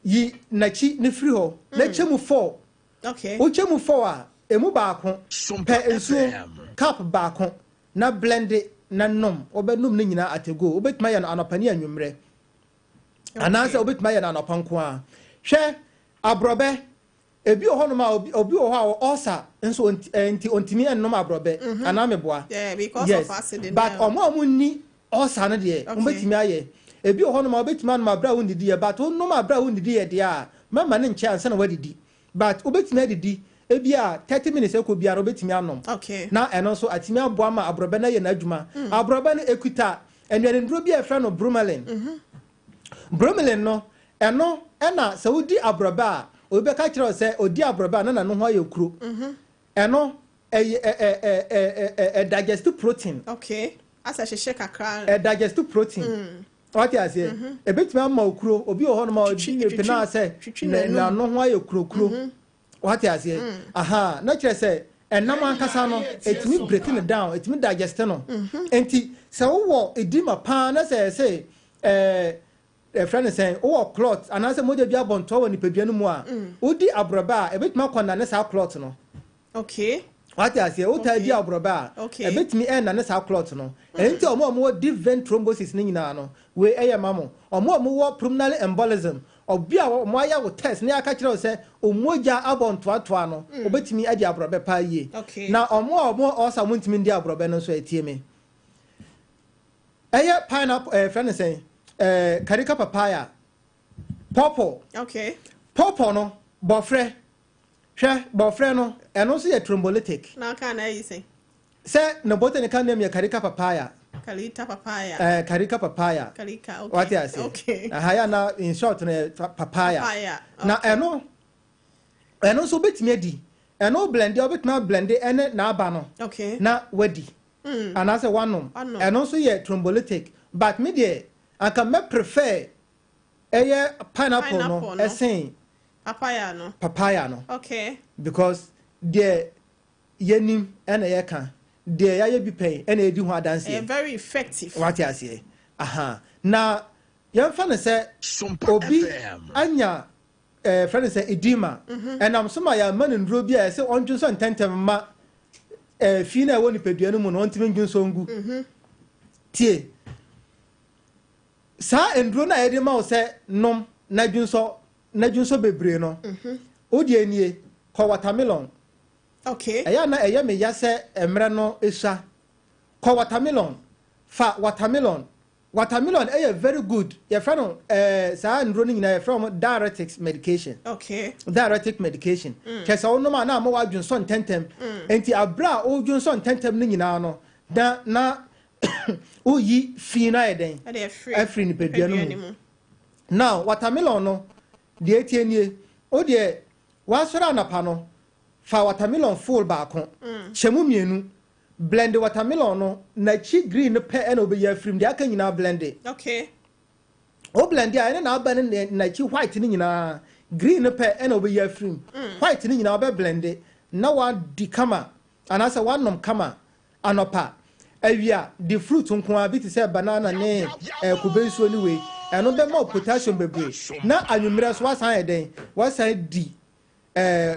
yi n'akyi no firi hɔ na kyɛ mu four. Okay. Wokyɛ mu four a, ɛmu baako, pɛ nsuo cup baako na blende na nom. Wobɛnom ne nyinaa at a go. Wobɛtumi ayɛ no anɔpa ne anwummerɛ. Anaasɛ wobɛtumi ayɛ no anɔpa nko ara. Hwɛ, aborɔbɛ, ebi wɔ hɔnom a obi, obi wɔ hɔ a ɔwɔ ulcer nso nti ɔntumi nnom aborɔbɛ. Anaa meboa? Yeah, because Yes. of acid But no. ɔmo a ɔmo nni ulcer no deɛ, wɔbɛtumi ayɛ. Ebi wɔ hɔnom a wobɛtumi anom aberɛ a wonnidiiɛ, but wonom aberɛ a wonnidiiɛ deɛ a, mɛma no nkyɛ ansa na woadidi. But wobɛtumi adidi, ebi a 30 minutes ɛkɔ biara wobɛtumi anom. Okay. Na ɛno nso atumi aboa ma aborɔbɛ no ayɛ n'adwuma. Aborɔbɛ no ɛkuta nnuanennuro bi a yɛfrɛ no bromelain. Bromelain no, ɛno ɛna sɛ wodi aborɔbɛ a, obi bɛka kyerɛ wo sɛ odi aborɔbɛ a na n'ano ho ayɛ kuro. Ɛno ɛyɛ ɛ ɛ ɛ ɛ ɛ ɛ digest protein. Okay. Asɛ hyehyɛ kakra. Ɛ digest protein. Wate aseɛ? Ebetumi ama wo kuro. Obi wɔ hɔnom a ɔdi Twitwi, epe na asɛ twitwi n'anum. n'ano ho ayɛ kurokuro. Wate aseɛ? Aha, na kyerɛ sɛ ɛnam ankasa no, etumi break no down, etumi digest no. Nti sɛ wowɔ edema paa na sɛ ɛsɛ ɛfrɛ no sɛn, wowɔ clot anaasɛ mogya bi abɔ ntoa wɔ nipadua no mu a, wodi aborɔbɛ a, ebetumi akɔnane saa clot no. Okay. Wate aseɛ? Wotaa di aborɔbɛ a, ɛbɛtumi ɛnnane saa clot no. Ɛno nti ɔmo a wɔwɔ deep vein thrombosis no nyinaa no, wei ɛyɛ ma mo. Ɔmo a wɔwɔ pulmonary embolism, obi a wɔn ayɛ wo test na yɛaka kyerɛ wo sɛ omogya abɔ ntoatoa no, wobɛtumi adi aborɔbɛ paa yie. Okay. Na ɔmo a wɔwɔ ulcer a wɔntumi ndi aborɔbɛ no nso, ɛtie me. Ɛyɛ pineapple, ɛɛ frɛ no sɛn, carica papaya, pawpaw. Okay. Pawpaw no, bɔfrɛ. Hwɛ, bɔfrɛ no, ɛno nso yɛ thrombolytic. Na ɔka na ayi sɛn? Sɛ ne botanical name yɛ carica papaya. Carica papaya. Carica papaya. Carica, okay. Wate ase? Okay. Aha, ya na in short no yɛ papaya. Papaya, Na okay. ɛno nso wobɛtumi adi. Ɛno blende, wobɛtumi ablende ɛne n'aba no. Okay. Na wadi. Anaasɛ wanom. Wanom. Ɛno nso yɛ thrombolytic. But me deɛ, anka mɛ prefer ɛyɛ pineapple no Pineapple no. ɛsen Papaya no. papaya no. Okay. Because deɛ yɛnim ɛna yɛka, deɛ yɛayɛ bi pɛn ɛna yɛdi ho adanseɛ. Ɛyɛ very effective. Wate aseɛ? Aha. Na yɛmfa no sɛ Sompa obi FM. anya frɛ no sɛ edema. Ɛnam so ma yɛama no nnuro bi a ɛsɛ ɔndwo nso ntɛntɛm ma fi na ɛwɔ nipadua no mu no ɔntumi ndwo nso ngu. Tie. Saa nnuro no a yɛde ma wo sɛ nom na dwonsɔ, na dwonsɔ bebree no, wo deɛ nie, kɔ watermelon. Okay. Ɛyɛ na ɛyɛ me ya sɛ mmerɛ no esua. Kɔ watermelon. Fa watermelon. Watermelon ɛyɛ very good. Yɛfrɛ no saa nnuro no nyinaa yɛfrɛ wɔn diuretics medication. Okay. Diuretic medication. Kyerɛ sɛ wonom a na ama woadwonsɔ ntɛntɛm. Nti abere a wodwonsɔ ntɛntɛm no nyinaa no, na woyi fi no ayɛ dɛn? Ɛde afiri Afiri nipadua no nipadua mu. no mu. Now watermelon no, deɛ etie nie, wo deɛ wasɔre anapa no, fa watermelon full baako, kyɛ mu mmienu, blend watermelon no, n'akyi green no pɛ ɛna wobɛyi afiri mu, deɛ aka nyinaa blend. Okay. Wo blend a, ɛne n'aba ne n'akyi white no nyinaa, green no pɛ ɛna wobɛyi afiri mu. White no nyinaa wobɛ blend na wadi kama, anaasɛ wanom kama anɔpa. Awia di fruit nko ara bi te sɛ banana ne kube nsuo ne wei. Ɛno bɛma wo potassium bebree. Na anwummerɛ nso woasan ayɛ dɛn? Woasan di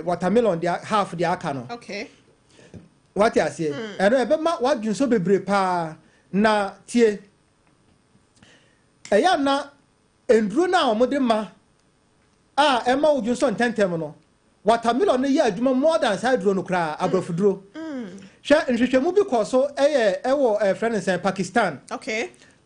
watermelon deɛ half deɛ aka no. Okay. Wate aseɛ? Ɛno ɛbɛma woadwonsɔ bebree paa. Na tie, ɛyɛ a na nnuro no a wɔde ma a ɛma wodwonsɔ ntɛmntɛm no, watermelon no yɛ adwuma more than saa aduro no koraa, aborɔfoduro. Hwɛ, nhwehwɛmu bi kɔɔ so ɛyɛ ɛwɔ ɛfrɛ no sɛn, Pakistan.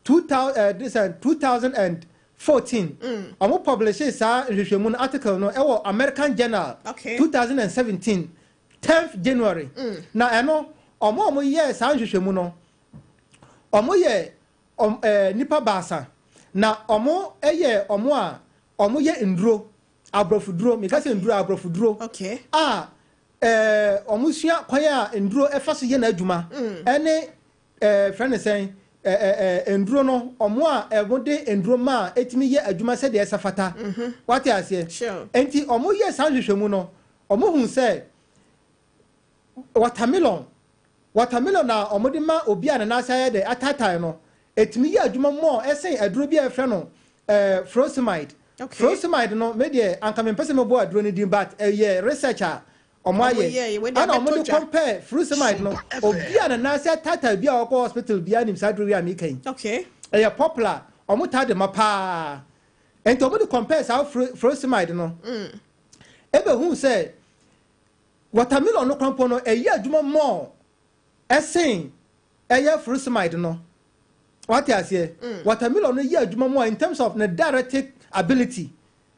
2000 this 2014. Wɔn publish saa nhwehwɛmu no article no ɛwɔ American Journal. 2017 10th January. Na ɛno wɔn a wɔyɛɛ saa nhwehwɛmu no, wɔn yɛ nipa 3 na wɔn yɛ wɔn a wɔn yɛ nduro, aborɔfoduro, meka sɛ nduro, aborɔfoduro. A wɔn sua kwan a nduro ɛfa so yɛ n'adwuma ɛne frɛ ne sɛn, nduro no, wɔn a wɔde nduro ma a ɛtumi yɛ adwuma sɛdeɛ ɛsɛ fata. Wate aseɛ? Sure. Nti wɔn yɛ saa nhwehwɛmu no, wɔn hu sɛ watermelon a wɔde ma obi a ne nan ase ayɛ dɛ ataatae no, ɛtumi yɛ adwuma mɔ ɛsɛn aduro bi a yɛfrɛ no furosemide. Furosemide no, me deɛ anka mempɛ sɛ mebɔ aduro no din, but ɛyɛ research a ɔmo Ɔmo ayɛ yɛ, wei deɛ ɛna ɔmo abɛtɔ de dwa. compare furosemide no. Super Obi FM. a ne nan ase ataatae bi a ɔkɔ hospital bi anim saa aduro yi a meka yi, ɛyɛ popular, ɔmo taa de ma paa. Nti ɔmo de compare saa furosemide no, ɛbɛhu sɛ watermelon no krampo no ɛyɛ adwuma mɔɔ ɛsen ɛyɛ furosemide no. Wate aseɛ? Watermelon no yɛ adwuma mɔɔ in terms of ne diuretic ability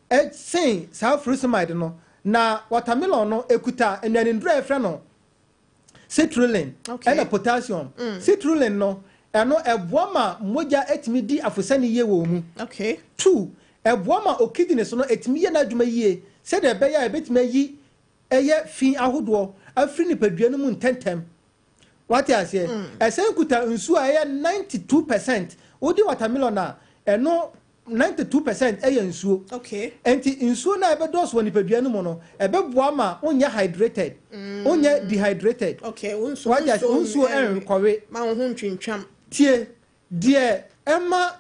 ɛsen saa furosemide no. Na watermelon no ekuta nnuanenduro a yɛfrɛ no citrulline ɛna potassium. Citrulline no, ɛno ɛboa ma mogya etumi di afosani yie wɔ mu. Two, ɛboa ma o kidney so no etumi yɛ n'adwuma yie sɛdeɛ ɛbɛyɛ a ɛbɛtumi ayi ɛyɛ fi ahodoɔ afiri nipadua no mu ntɛntɛm. Wate aseɛ? Ɛsɛn kuta nsuo a ɛyɛ 92%. Wodi watermelon a, ɛno 92% ɛyɛ nsuo. Nti nsuo no a ɛbɛdɔɔso wɔ nipadua no mu no, ɛbɛboa ma wonyɛ hydrated, wonyɛ dehydrated. Wo nsuo Wate aseɛ? Wo nsuo ɛnkɔwe. Ma wo ho ntwintwam. Tie, deɛ ɛma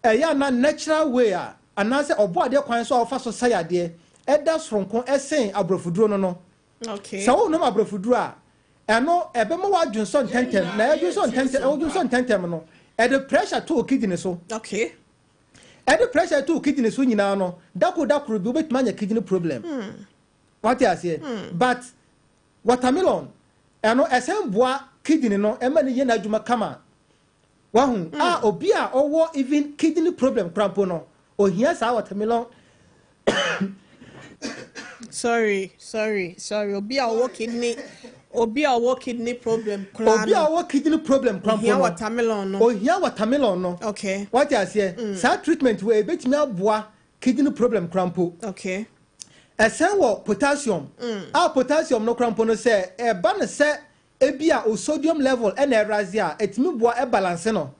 ɛyɛ ana natural way a anaasɛ ɔbɔ adeɛ kwan so a wɔfa so sa yadeɛ ɛda soronko ɛsen aborɔfoduro no, sɛ wonom aborɔfoduro a, ɛno ɛbɛma woadwonsɔ ntɛntɛm, na ɛdwonsɔ ntɛntɛm, ɛwodwonsɔ ntɛntɛm no, ɛde pressure to wo kidney so. Ɛde pressure to wo kidney so nyinaa no, dako dakoro bi wobɛtumi anya kidney problem. Wate aseɛ? But watermelon ɛno ɛsɛn boa kidney no ɛma ne yɛ n'adwuma kama. Wahu a obi a ɔwɔ even kidney problem koraa no, ohia saa watermelon. Sorry, sorry, sorry. Obi a ɔwɔ kidney problem koraa Obi a no, ɔwɔ kidney problem koraa ohia no, watermelon no. Ohia watermelon no. Wate aseɛ? Saa treatment wɔ ebetumi aboa kidney problem koraa mpo. Ɛsɛn wɔ potassium a potassium no koraa mpo no, sɛ ɛba no sɛ ebi a o sodium level ɛna ɛraise a, etumi boa ɛbalance no.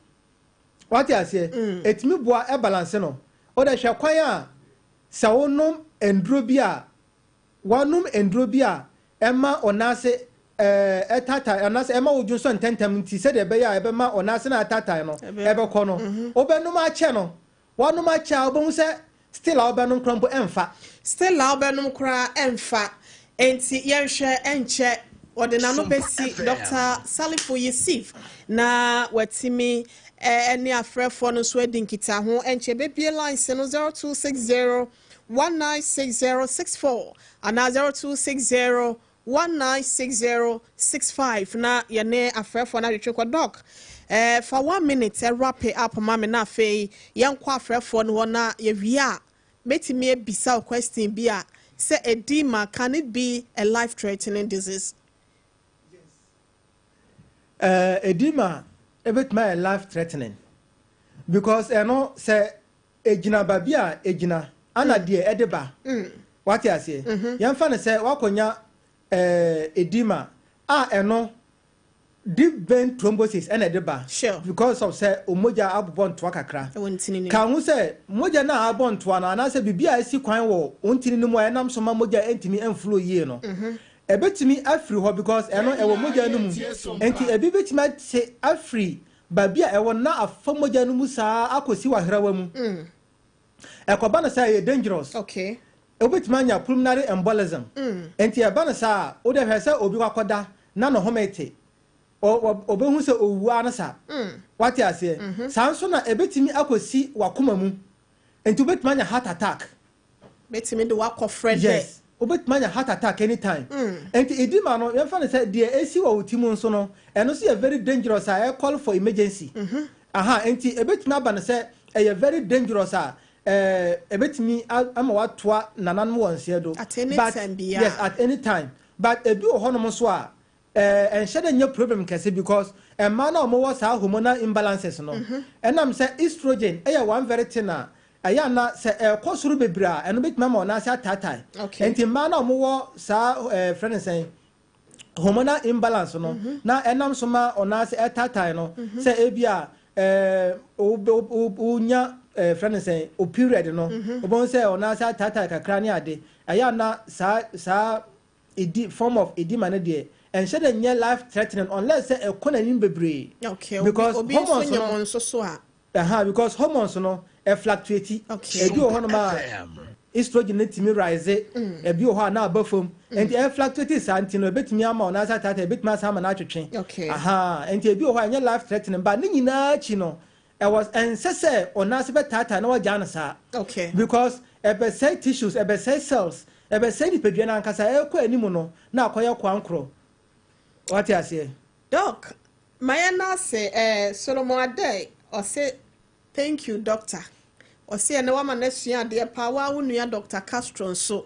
Wate aseɛ? Etumi boa ɛbalance no. Ɔde hwɛ kwan a sɛ wonom nduro bi a, wanom nduro bi a ɛma ɔnaase ɛtata anaasɛ ɛma wodwonsɔ ntɛntɛm, nti sɛdeɛ ɛbɛyɛ a ɛbɛma ɔnaase no atatae no ɛbɛkɔ no, wobɛnom akyɛ no, wanom akyɛ a, wobɛhu sɛ still a wobɛnom koraa mpo ɛmfa. Still a wobɛnom koraa ɛmfa. Enti yɛnhwɛ, ɛnkyɛ wɔde n'ano Sompa bɛsi FM. Dr. Salifu Yusuf na watumi ɛne afrɛfoɔ no nso adi nkitaho. Ɛnkyɛ bɛbie lines no 0260 196064 anaa 0260 196065 na yɛne afrɛfoɔ no atwetwe kɔ. Doc, fa one minute wrap it up ma me, na afei yɛnkɔ afrɛfoɔ no hɔ, na yɛwie a mɛtumi ebisa wo question bi a sɛ edema, can it be a life threatening disease? Edema ebetumi ayɛ life threatening because ɛno sɛ egyina baabi a egyina ana deɛ ɛde ba. Wate aseɛ? Yɛmfa no sɛ wakɔnya edema a, ɛno deep vein thrombosis ɛna ɛde ba. Because of sɛ omogya abobɔ ntoa kakra. Ɛwɔ ntini no. Ka ho sɛ mogya no a abɔ ntoa no anaasɛ biribi a esi kwan wɔ wo ntini no mu a ɛnam so ma mogya ntumi mflow yie no. Ɛbɛtumi afiri hɔ because ɛno ɛwɔ mogya no mu. Nti ebi bɛtumi ate afiri baabi a ɛwɔ na afa mogya no mu saa akɔsi w'ahrawa mu. Ɛkɔba no sɛ ɛyɛ dangerous. Wobɛtumi anya pulmonary embolism. Nti ɛba no saa a, wode hwɛ sɛ obi wakɔda na ne home te. Ɔbɛhu sɛ owua no saa. Wate aseɛ? Saa nso na ɛbɛtumi akɔsi w'akoma mu. Nti wobɛtumi anya heart attack. Bɛtumi de wakɔ frɛ dɛ. Yes, wobɛtumi anya heart attack anytime. Nti edema no, yɛmfa no sɛ deɛ esi wɔ wo ti mu nso no, ɛno nso yɛ very dangerous a ɛyɛ call for emergency. Aha, nti ɛbɛtumi aba no sɛ ɛyɛ very dangerous a ɛbɛtumi ama watoa nananom wɔ nseɛ do. At any But time biara. Yes, at any time. But ebi wɔ hɔnom nso a ɛnhyɛ dɛ nyɛ problem kɛse because mmaa no a wɔwɔ saa hormonal imbalances no, ɛnam sɛ estrogen ɛyɛ one very thing a ɛyɛ ana sɛ ɛkɔ soro bebree a, ɛno bɛtumi ama wɔn ase ataatae. Nti mmaa no a wɔwɔ saa frɛ no sɛn, hormonal imbalance no, na ɛnam so ma ɔnan ase ɛtaatae no, sɛ ebi a wonya frɛ no sɛn, o period no, wobɛhu sɛ ɔnan ase ataatae kakra ne ade. Ɛyɛ ana saa edi form of edema no deɛ, ɛnhyɛ dɛ nyɛ life threatening unless sɛ ɛkɔ n'anim bebree. Because obi nso hormones nyɛ no mo nso so a. Ɛha, because hormones no ɛ fluctuate. Ebi wɔ hɔnom a estrogen no tumi rise, ebi wɔ hɔ a na aba fam, nti ɛ fluctuate saa nti no ebetumi ama ɔnan ase ataata, ebetumi asa ama n'atwetwe. Aha, nti ebi wɔ hɔ a ɛnyɛ life threatening, but ne nyinaa akyi no, ɛwɔ ɛnsɛ sɛ ɔnan ase bɛtaataa na wagyaa no saa. Because ɛbɛsɛe tissues, ɛbɛsɛe cells, ɛbɛsɛe nipadua no ankasa. Ɛkɔ anim no na akɔyɛ kwankorɔ. Wate aseɛ? Doc, mayɛ n'ase. Solomon Adai ɔse, "Thank you, doctor." Ɔse ɛnɛ wama n'asua adeɛ paa. Waa wo nua Dr Castro nso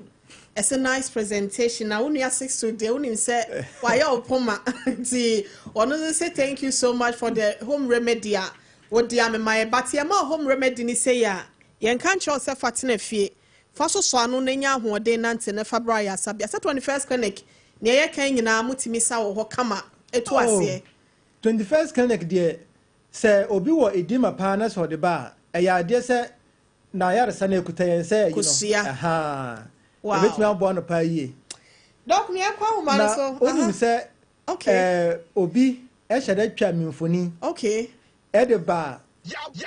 ɛsɛ nice presentation, na wo nua Sixto deɛ, wonim sɛ wayɛ wo poma, nti ɔno nso say thank you so much for the home remedy a wode amema yɛ. But yɛma home remedy ni sɛ yɛ a yɛnka nkyerɛ wo sɛ fa tena fie, fa sosɔ ano na nya ahoɔden nante na fa bra yɛ asabea sɛ 21st Clinic. Nea yɛka nyinaa motumi sa wɔ hɔ kama ɛtu aseɛ. 21st Clinic deɛ, sɛ obi wɔ edema paa na sɛ ɔde ba a, ɛyɛ adeɛ sɛ na ayaresa no ekuta yɛn sɛ ɛyi no. Kosua. Ɛha ebetumi aboa no paa yie. Doc, nea ɛkɔ ahoma no Na so. onim sɛ obi ɛhyɛ dɛ twa mi mfoni ɛde ba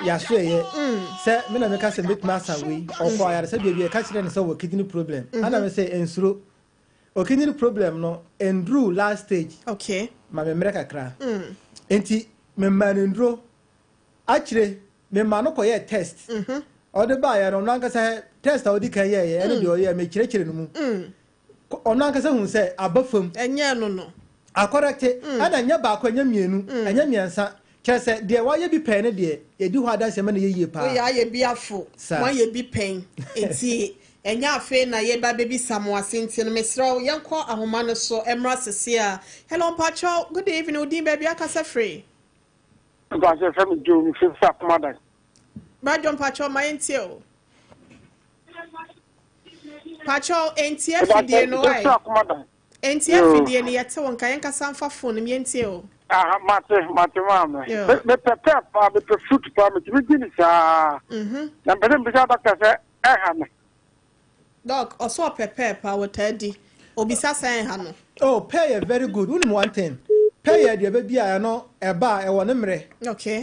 yaso, ɛyɛ sɛ me na meka sɛ mbɛtumi asa wei. Ɔkɔ ayaresa baabi, ɛka kyerɛ no sɛ wɔ kidney problem, ana me sɛ nsuro o, kidney problem no nduru last stage. Ma me mmerɛ kakra. Nti mema no nduro akyire, mema no kɔyɛ test. Ɔde baeɛ no, ɔno ankasa test a ɔdi kan yɛɛyɛ ɛne deɛ ɔyɛ mekyerɛkyerɛ no mu, ɔno ankasa hu sɛ aba fam. Ɛnyɛ no. Akɔrɛte, ɛna ɛnyɛ baako, ɛnyɛ mmienu, ɛnyɛ mmiɛnsa. Kyerɛ sɛ deɛ wayɛ bi pɛn no deɛ, yɛdi hɔ adanseɛ ma no yɛ yie paa. Woyɛ ayɛ bi afo. Saa. Moayɛ bi pɛn, nti ɛnyɛ afei na yɛba bɛbisa mo ase. Nti no mesrɛ wo, yɛnkɔ ahoma no so mmra sese a. Hello, mpakyɛw, good evening. Wo din, baabi akasa firi? Mpakyɛ, fɛ me Joe, mefiri sɛ Akomadan. Bradwo, mpakyɛw, ma yɛntie o. Mpakyɛw, ɛntie afidie no. Mefiri wae Akomadan. Ɛntie afidie no. Yɛte wo nka, yɛnkasa mfa phone no, yɛntie o. Aha, mate maame. Mepɛ pear paa, mepɛ fruit paa, metumi di ne saa. Na mpɛ sɛ mbisa doctor sɛ ɛha me. Doc, ɔsɛ ɔpɛ pear paa, wɔtaa di. Obisa sɛ ɛha no. Oh, pear yɛ very good. Wonim one thing, pear yɛ aduaba bi a ɛno ɛba a ɛwɔ ne mmerɛ.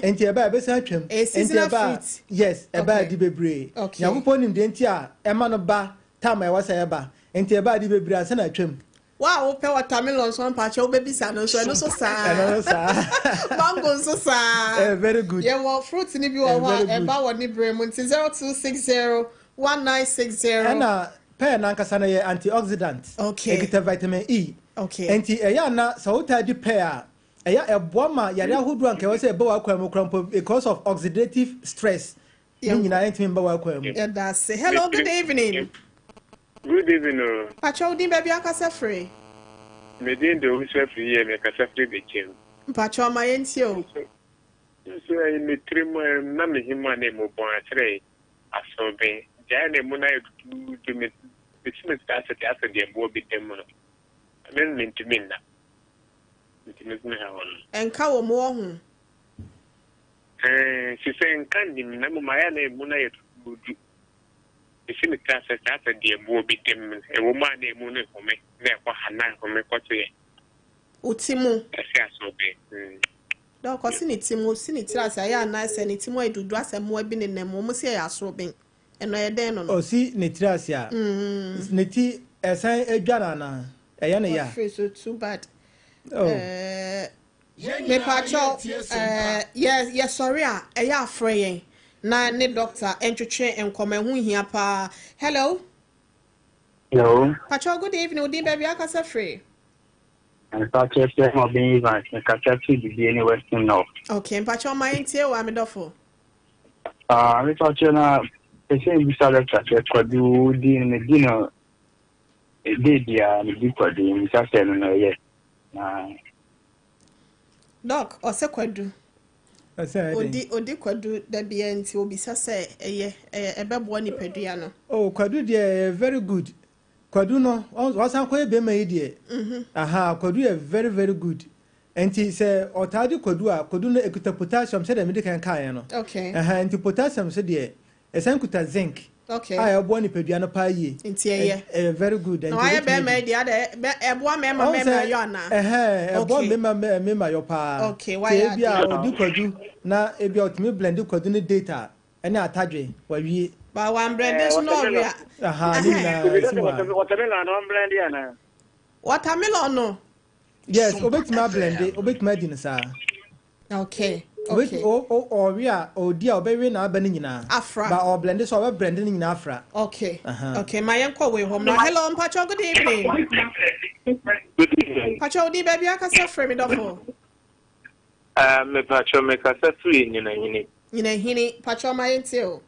Nti ɛba a ɛbɛsan atwam. Ɛyɛ Nti seasonal ɛba a fruit. Yes, ɛba a di bebree. Nyankopɔn nim deɛ nti a ɛma no ba time a ɛwɔ sɛ ɛba. Nti ɛba a di bebree ansa na atwam. Wo a wopɛ watermelon nso, mpakyɛ, wobɛbisa no nso, ɛno nso saa. Ɛno nso saa. Mango nso saa. Very good. Yɛwɔ fruit ni bi wɔ hɔ a very good. ɛba wɔ ne berɛ mu, nti 02601960. Ɛna pear nankasa no yɛ antioxidant. Ɛkita vitamin E. Nti ɛyɛ ana sɛ wotaa di pear a, ɛyɛ ɛboa ma yare ahodoɔ a nka ɛwɔ sɛ ɛbɛ w'akwan mu kora mpo, because of oxidative stress ne nyinaa ɛntumi mba w'akwan mu. Yɛda ase. Hello, good evening. Good evening o. Mpakyɛ, wo din, baabi akasa firi? Me din de Owusu Afiri yie, mekasa firi Bɛkyɛm. Mpakyɛ, ɔma yɛntie o. Nso ɛyɛ me tiri mu na me him a na emu bɔn akyerɛ asoben. Gyae na emu no ayɛ duduudu, me mesi me tiri ase te asɛ deɛ boɔ bi da mu no. Me mentumi nna. Nti me me ha hɔ no. Ɛnka wɔ mu wɔ ho? Ɛɛ, sisɛ nka nnim na mmom ayɛ na emu no ayɛ duduudu. Mesi me tiri ase saa sɛ deɛ boɔ bi da mu no, ɛwɔ mu a na emu no home na ɛkɔ ha na home kɔto yɛ. Wo ti mu. Ɛse asoɔden. Mm. Dɔk, ɔse ne ti mu, ɔsi ne tiri ase ayɛ anaa sɛ ne ti mu ayɛ dudu asɛ mmoa bi nenam mu, wɔn se ɛyɛ asoɔben. Ɛno ɛyɛ dɛn no no? Ɔsi ne tiri ase a, ne ti ɛsan dwa no anaa? Ɛyɛ no ya? Wafiri so too bad. Oh. Eh, Mepakyɛw eh, yɛ yɛsɔre a ɛyɛ afrɛ yɛn na ne doctor ntwetwe nkɔmɔ ɛho hia paa. Hello. Hello. Pakyɛw good evening, wo din baabi akasa firi? Mpakyɛ sɛ Mɔben Evans, mekasa firi Bibie ne Western North. Okay, mpakyɛw ma yɛntie wo amedɔfo. Ah, mepakyɛ na pɛ sɛ mbisa doctor sɛ kwadu di no medi no day biara medi kwadu mbisa sɛ no no ɛyɛ na. Doc, ɔsɛ kwadu. Ɔsɛ ɛyɛ den. Odi odi kwadu da biara nti obisa sɛ ɛyɛ ɛbɛboa nipadua no. Oh kwadu deɛ ɛyɛ very good. Kwadu no wasan kɔyɛ bɛrima yi deɛ. Aha kwadu yɛ very very good. Nti sɛ ɔtaa di kwadu a kwadu no ekuta potassium sɛdeɛ medi kan kaeɛ no. Okay. Ɛhɛn nti potassium so deɛ ɛsan kuta zinc. Okay. A ɛboa nipadua no paa yie. Nti ɛyɛ. Ɛyɛ very good. Na wayɛ bɛrima yi deɛ adɛ ɛboa mɛɛma mɛɛma yɔ anaa? Ɛhɛn ɛboa mɛɛma mɛɛma yɔ paa. Okay wayɛ adeɛ. Sɛ ebi a ɔdi kwadu na ebi a ɔtumi blend kwadu ne date a ɛne atadwe wawie. Ba wan blend nso na ɔwe a. Ahaa ne nyinaa esi hɔ a. Watermelon no ɔmblend anaa? Watermelon no. Yes obetumi ablende obetumi adi no saa. Okay. Okay. Ɔwe a ɔdi a ɔbɛwe n'aba no nyinaa. Afra. Ba ɔblende so ɔbɛblende no nyinaa afra. Okay. Uh -huh. Okay. Ma yɛn kɔ wei hɔ mra. Hello, Mpacho, good evening. Good evening. Mpacho, odi baabi akasa frɛ mi dɔfo. Mepacho mekasa firi Nyinahini. Nyinahini, Mpacho ma yɛn tie o.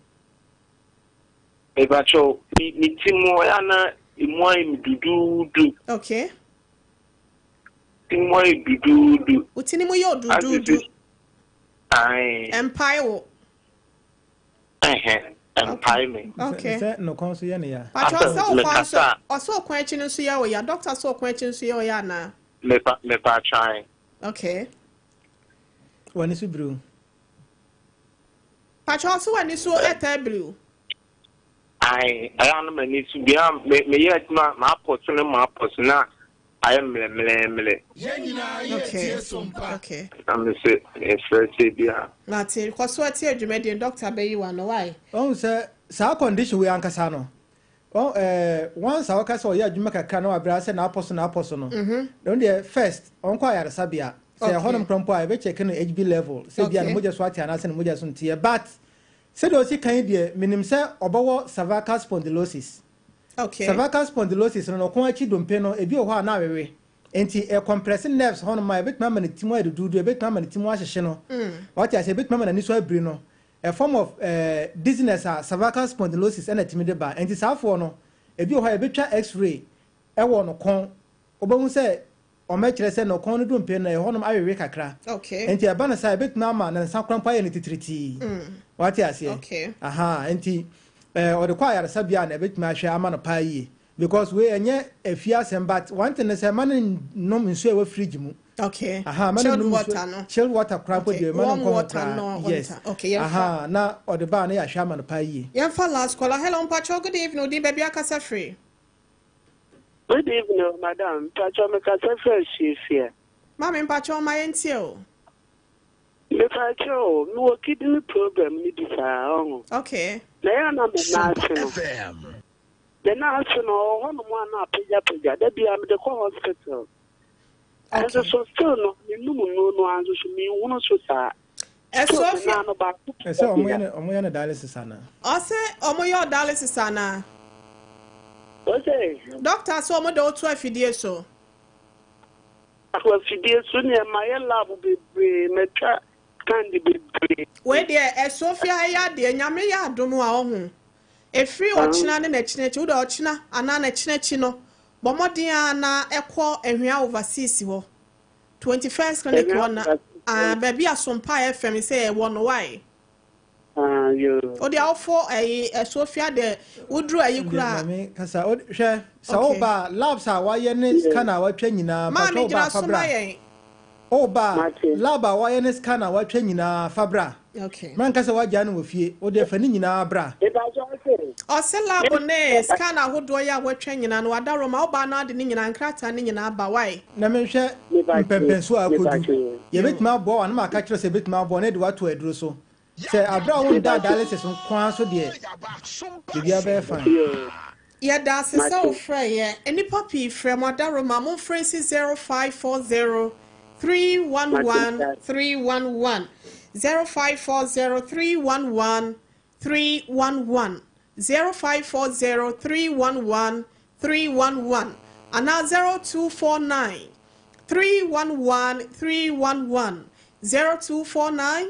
Mepacho, mi ti mu ɔyɛ ana emu ayɛ mi duduudu. Okay. Ti mu ayɛ duduudu. Wo ti ni mu yɛ oduduudu. Ae. Ɛmpae wo. Ɛhɛ, ɛmpae me. Okay. Sɛ nokɔn nso yɛ ne ya. Pacho ɔsɛ okwan nso ɔsɛ okwan akyi no nso yɛ wo ya. Doctor sɛ okwan akyi nso yɛ wo ya anaa? Mepa mepa atwan. Okay. W'ani so biriw. Pacho ɔsɛ w'ani so ɛtaa biriw. Ae, ɛyɛ a na m'ani so bia me meyɛ adwuma m'apɔ so ne m'apɔ so na ayɛ mmerɛmmerɛmmerɛ. Okay, okay. Na me se mefrɛ sɛ bi a. Mate, kɔ so atie dwumadie no, doctor bɛyi w'ano, why? Wahu sɛ saa condition wei ankasa no, wɔn ɛɛ once a wɔka sɛ ɔyɛ adwuma kakra na wabrɛ asɛ n'apɔ so n'apɔ so no, ɛno deɛ first ɔnkɔ ayaresabea. Sɛ ɛhɔnom koraa mpo a yɛbɛ check no HB level sɛ bi a ne mogya so ate anaasɛ ne mogya so nteɛ but Sɛdeɛ ɔsi kan yi deɛ, menim sɛ ɔbɛwɔ cervical spondylosis. Okay. Cervical spondylosis no, n'ɔkɔn akyi dompe no, ebi wɔ hɔ a na awewe. Enti ɛcompresse nerves hɔnom a, ɛbɛtumi ama ne ti mu ayɛ duduudu, ɛbɛtumi ama ne ti mu ahyehye no. Wate aseɛ? Ɛbɛtumi ama n'ani so abiri no. A form of eh, dizziness a cervical spondylosis ɛna ɛtumi de ba. Enti saa afoɔ no, ebi wɔ hɔ a yɛbɛtwa x-ray ɛwɔ no kɔn. Wobɛhu sɛ Wɔkyerɛ sɛ na ɔkɔn no dompe no ɛhɔnom awewe kakra. Okay. Enti ɛba no saa a, ebetumi ama ne nsa koraa mpo ayɛ no titiritii. Wate aseɛ? Okay. Ahaa, enti eh, ɔde kɔ ayaresabea a na ebetumi ahwɛ ama no paa yie. Because wei ɛnyɛ efie asɛm but one thing ne sɛ mma no nnom nsuo a ɛwɔ fridge mu. Okay. Ahaa, mma no Chilled nnom water nsuo, no. chilled water koraa mpo Okay. deɛ mma no Warm nkɔ ho water koraa. no. Yes. Okay, yɛmfa. Ahaa, na ɔde ba a na yɛahwɛ ama no paa yie. Yɛmfa last caller. Hello, mpakyɛw, good evening. Wo din, baabi a akasa firi? Good evening o madam, mpakyɛw me kasa firi Asuafia. Maame mpakyɛw ma yɛn tie o. Mepakyɛw o, me wɔ kidney problem no bi saa ɔho. Okay. Na ɛyɛ a na me nan ase no, me nan ase no ɔwɔ hɔ nom a na apagya pagya, da biara me de kɔ hospital. Ɛnso so still no me num nnuro no ara nso so me nhunu so saa. Ɛsɛ Still me nan no baako Ɛsɛ ɔmo yɛ no ɔmo yɛ no dialysis anaa? Ɔse ɔmo yɛ wo dialysis anaa? Ɔse. Doctor se ɔmo de wo to afidie so. Ato afidie so neɛ mayɛ lab bebree matwa scan bebree. Wei deɛ ɛsofia ɛyɛ adeɛ nyame yɛ adom a ɔho ɛfiri ɔkyena ne nakyina akyi wode ɔkyena anaa nakyina akyi no bɔ mmɔden ara na ɛkɔ Ahwea overseas hɔ 21st clinic hɔ na ah baabi a Sompa FM sɛ ɛwɔ no why wode awofo ɛyi ɛsofia deɛ woduru ayi kura Maame kasa hwɛ sɛ woba a labs a wayɛ ne scan a watwa nyinaa maame mpatwa woba gyina afa so bra ma yɛn. Woba a, Mate. lab a wɔayɛ ne scan a wɔatwa nyinaa, fa bra. Okay. Manka sɛ woagyaa no wɔ fie, wo deɛ fa ne nyinaa bra. Mepakyɛ wo se. Ɔse lab ne scan ahodoɔ yi a wɔatwa nyinaa no, wadarom a, woba na ade ne nyinaa, nkrataa ne nyinaa ba, wai? Na menhwɛ Mepakyɛ, mpɛmpɛnsoɔ a akɔdu. mepakyɛ. Yɛbɛtumi aboa wo a, na maka akyerɛ wo sɛ yɛbɛtumi aboa wo na yɛde wo ato aduro so. Sɛ aberɛ a wondaa dialysis nko ara so deɛ, biribiara bɛyɛ fine. Yoo. Yɛda ase sɛ Mate. wo frɛ yɛ. Nnipa pii frɛ mo adaworoma, momfrɛ nsi 0540 311 Mate. 311, 0540 311 311, 0540 311 311 anaa 0249 311 311, 0249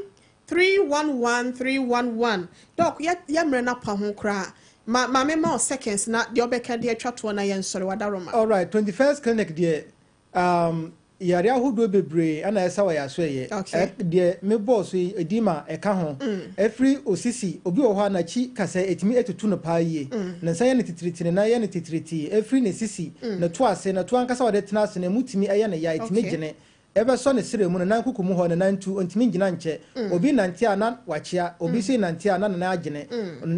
311 311. Doc, yɛ yɛ mmerɛ no apa ho koraa. Ma ma mema wo seconds na deɛ ɔbɛka de atwa toɔ na yɛnsɔre wadaroma. Alright, 21st Clinic deɛ, yare ahodoɔ bebree ɛna ɛsa wɔ yɛn asoɛeɛ. Deɛ mebɔɔ so yi, ɛdi ma ɛka ho. Ɛfiri osisi, obi wɔ hɔ a n'akyi kasɛe ɛtumi ɛtutu no paa yie. Ne nsa yɛ no titiritii, ne nan yɛ no titiritii. Ɛfiri ne sisi, ne to ase, ne to ankasa a ɔde tena ase no, ɛmu tumi ɛyɛ no ya, ɛtumi gyene. Ɛbɛsɔ ne serɛ mu, ne nan kuku mu hɔ, ne nan tu, ɔntumi ngyina nkyɛ. Obi nante a na wakyea, obi nso renante a na ne nan agyene,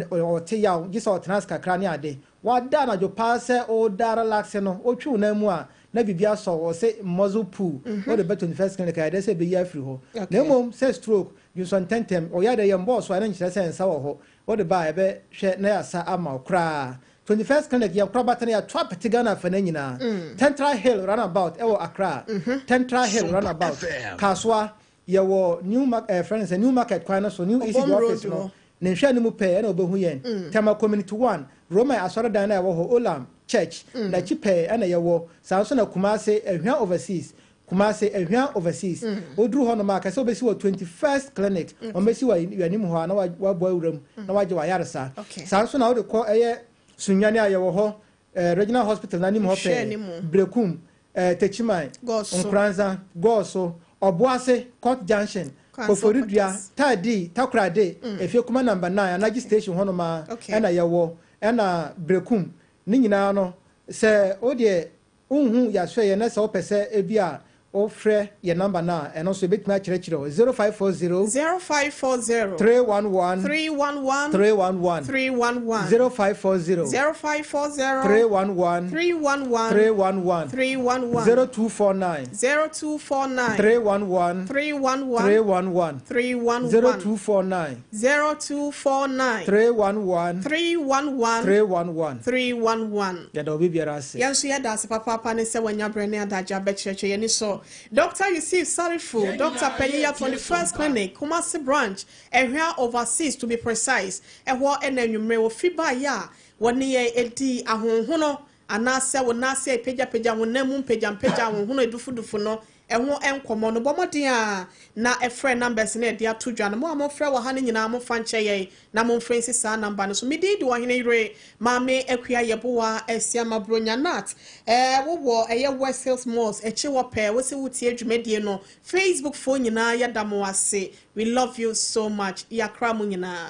ɔte yaw, gye sɛ ɔtena ase kakra ne ade. Wada anadwo paa sɛ woda relaxe no, wotwe wo nan mu a na biribi asɔ wo, ɔse muscle pull, wode ba 21st Clinic a ɛyɛ dɛ sɛ ɛbɛyi afiri hɔ. Na mmom sɛ stroke, dwonsɔ ntɛntɛm, ɔyɛ dɛ yɛmbɔɔ so a ɛno nkyerɛ sɛ nsa wɔ hɔ, wode ba a yɛbɛhwɛ na yɛasa ama wo koraa. 21st Clinic, yɛn korabata no yɛato apete Ghana afanan nyinaa. Tentra Hill Runabout ɛwɔ Accra. Tentra Hill Runabout, Kasoa, yɛwɔ New Mark, eh, frɛ no sɛ New Market kwan no so, New ECG Obom office Road no, hɔ. ne nhwɛane mu pɛɛ ɛna wobɛhu yɛn. Tema Community 1, Roman asɔredan no a ɛwɔ hɔ, Olam Church, n'akyi pɛɛ ɛna yɛwɔ. Saa nso na Kumasi, Ahwea Overseas, Kumasi, Ahwea Overseas. Woduru hɔnom a, ka sɛ wobɛsi wɔ 21st Clinic, wɔbɛsi wɔ anim hɔ a na woabɔ awura mu na woagye w'ayaresa. Saa nso na wode kɔ ɛyɛ Sunyani a yɛwɔ hɔ, Regional Hospital no anim hɔ pɛɛ, Berekum, Techiman, Nkoranza, Gɔɔso, Ɔboase, Court Junction, Koforidua, Taadii, Takorade, Efiekuma Number 9, Anagye Station hɔnom ara ɛna yɛwɔ, ɛna Berekum. Ne nyinaa no, sɛ wodeɛ wonhu yɛasoɛeɛ na sɛ wopɛ sɛ ebia wofrɛ yɛn number no a, ɛno nso yɛbɛtumi akyerɛkyerɛ wo, 0540 0540 311 311 311 311 0540 0540 311 311 311 311 0249 0249 311 311 311 311 0249 0249 311 311 311. 311. Yɛda obi biara ase. Yɛn nso yɛda ase papaapa ne sɛ wanya berɛ ne adagye abɛkyerɛkyerɛ yɛn ani so. Dr. Yusuf Sarifu, Dr. Panyin yɛ 21st Clinic, Kumasi Branch, Ahwea Overseas to be precise. Ɛhɔ ɛna anwummerɛ wɔfi baeɛ a wɔne yɛn adi ahonhono anaasɛ wo nan ase a ɛpagyapagya, honam mu mpagyampagya, ahonhono edufudufo no ɛho nkɔmmɔ no. Bɔ mmɔden a na ɛfrɛ numbers no ɛde ato dwa no. Mo a mofrɛ wɔ ha no nyinaa momfa nkyɛ yɛn na momfrɛ nsi saa number no so. Medin de Ɔhene Yere Maame Akua Yɛboa Asiama Bronya Nat. Wowɔ ɛyɛ West Hills Malls akyi hɔ pɛɛ. Wo se wotie dwumadie no. Facebook foɔ nyinaa yɛda mo ase. We love you so much. Yɛakra mo nyinaa.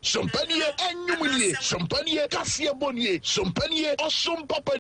Sompanie, ɛnwom nie, sompanie, kaseɛbɔ nie, sompanie, ɔsom papa.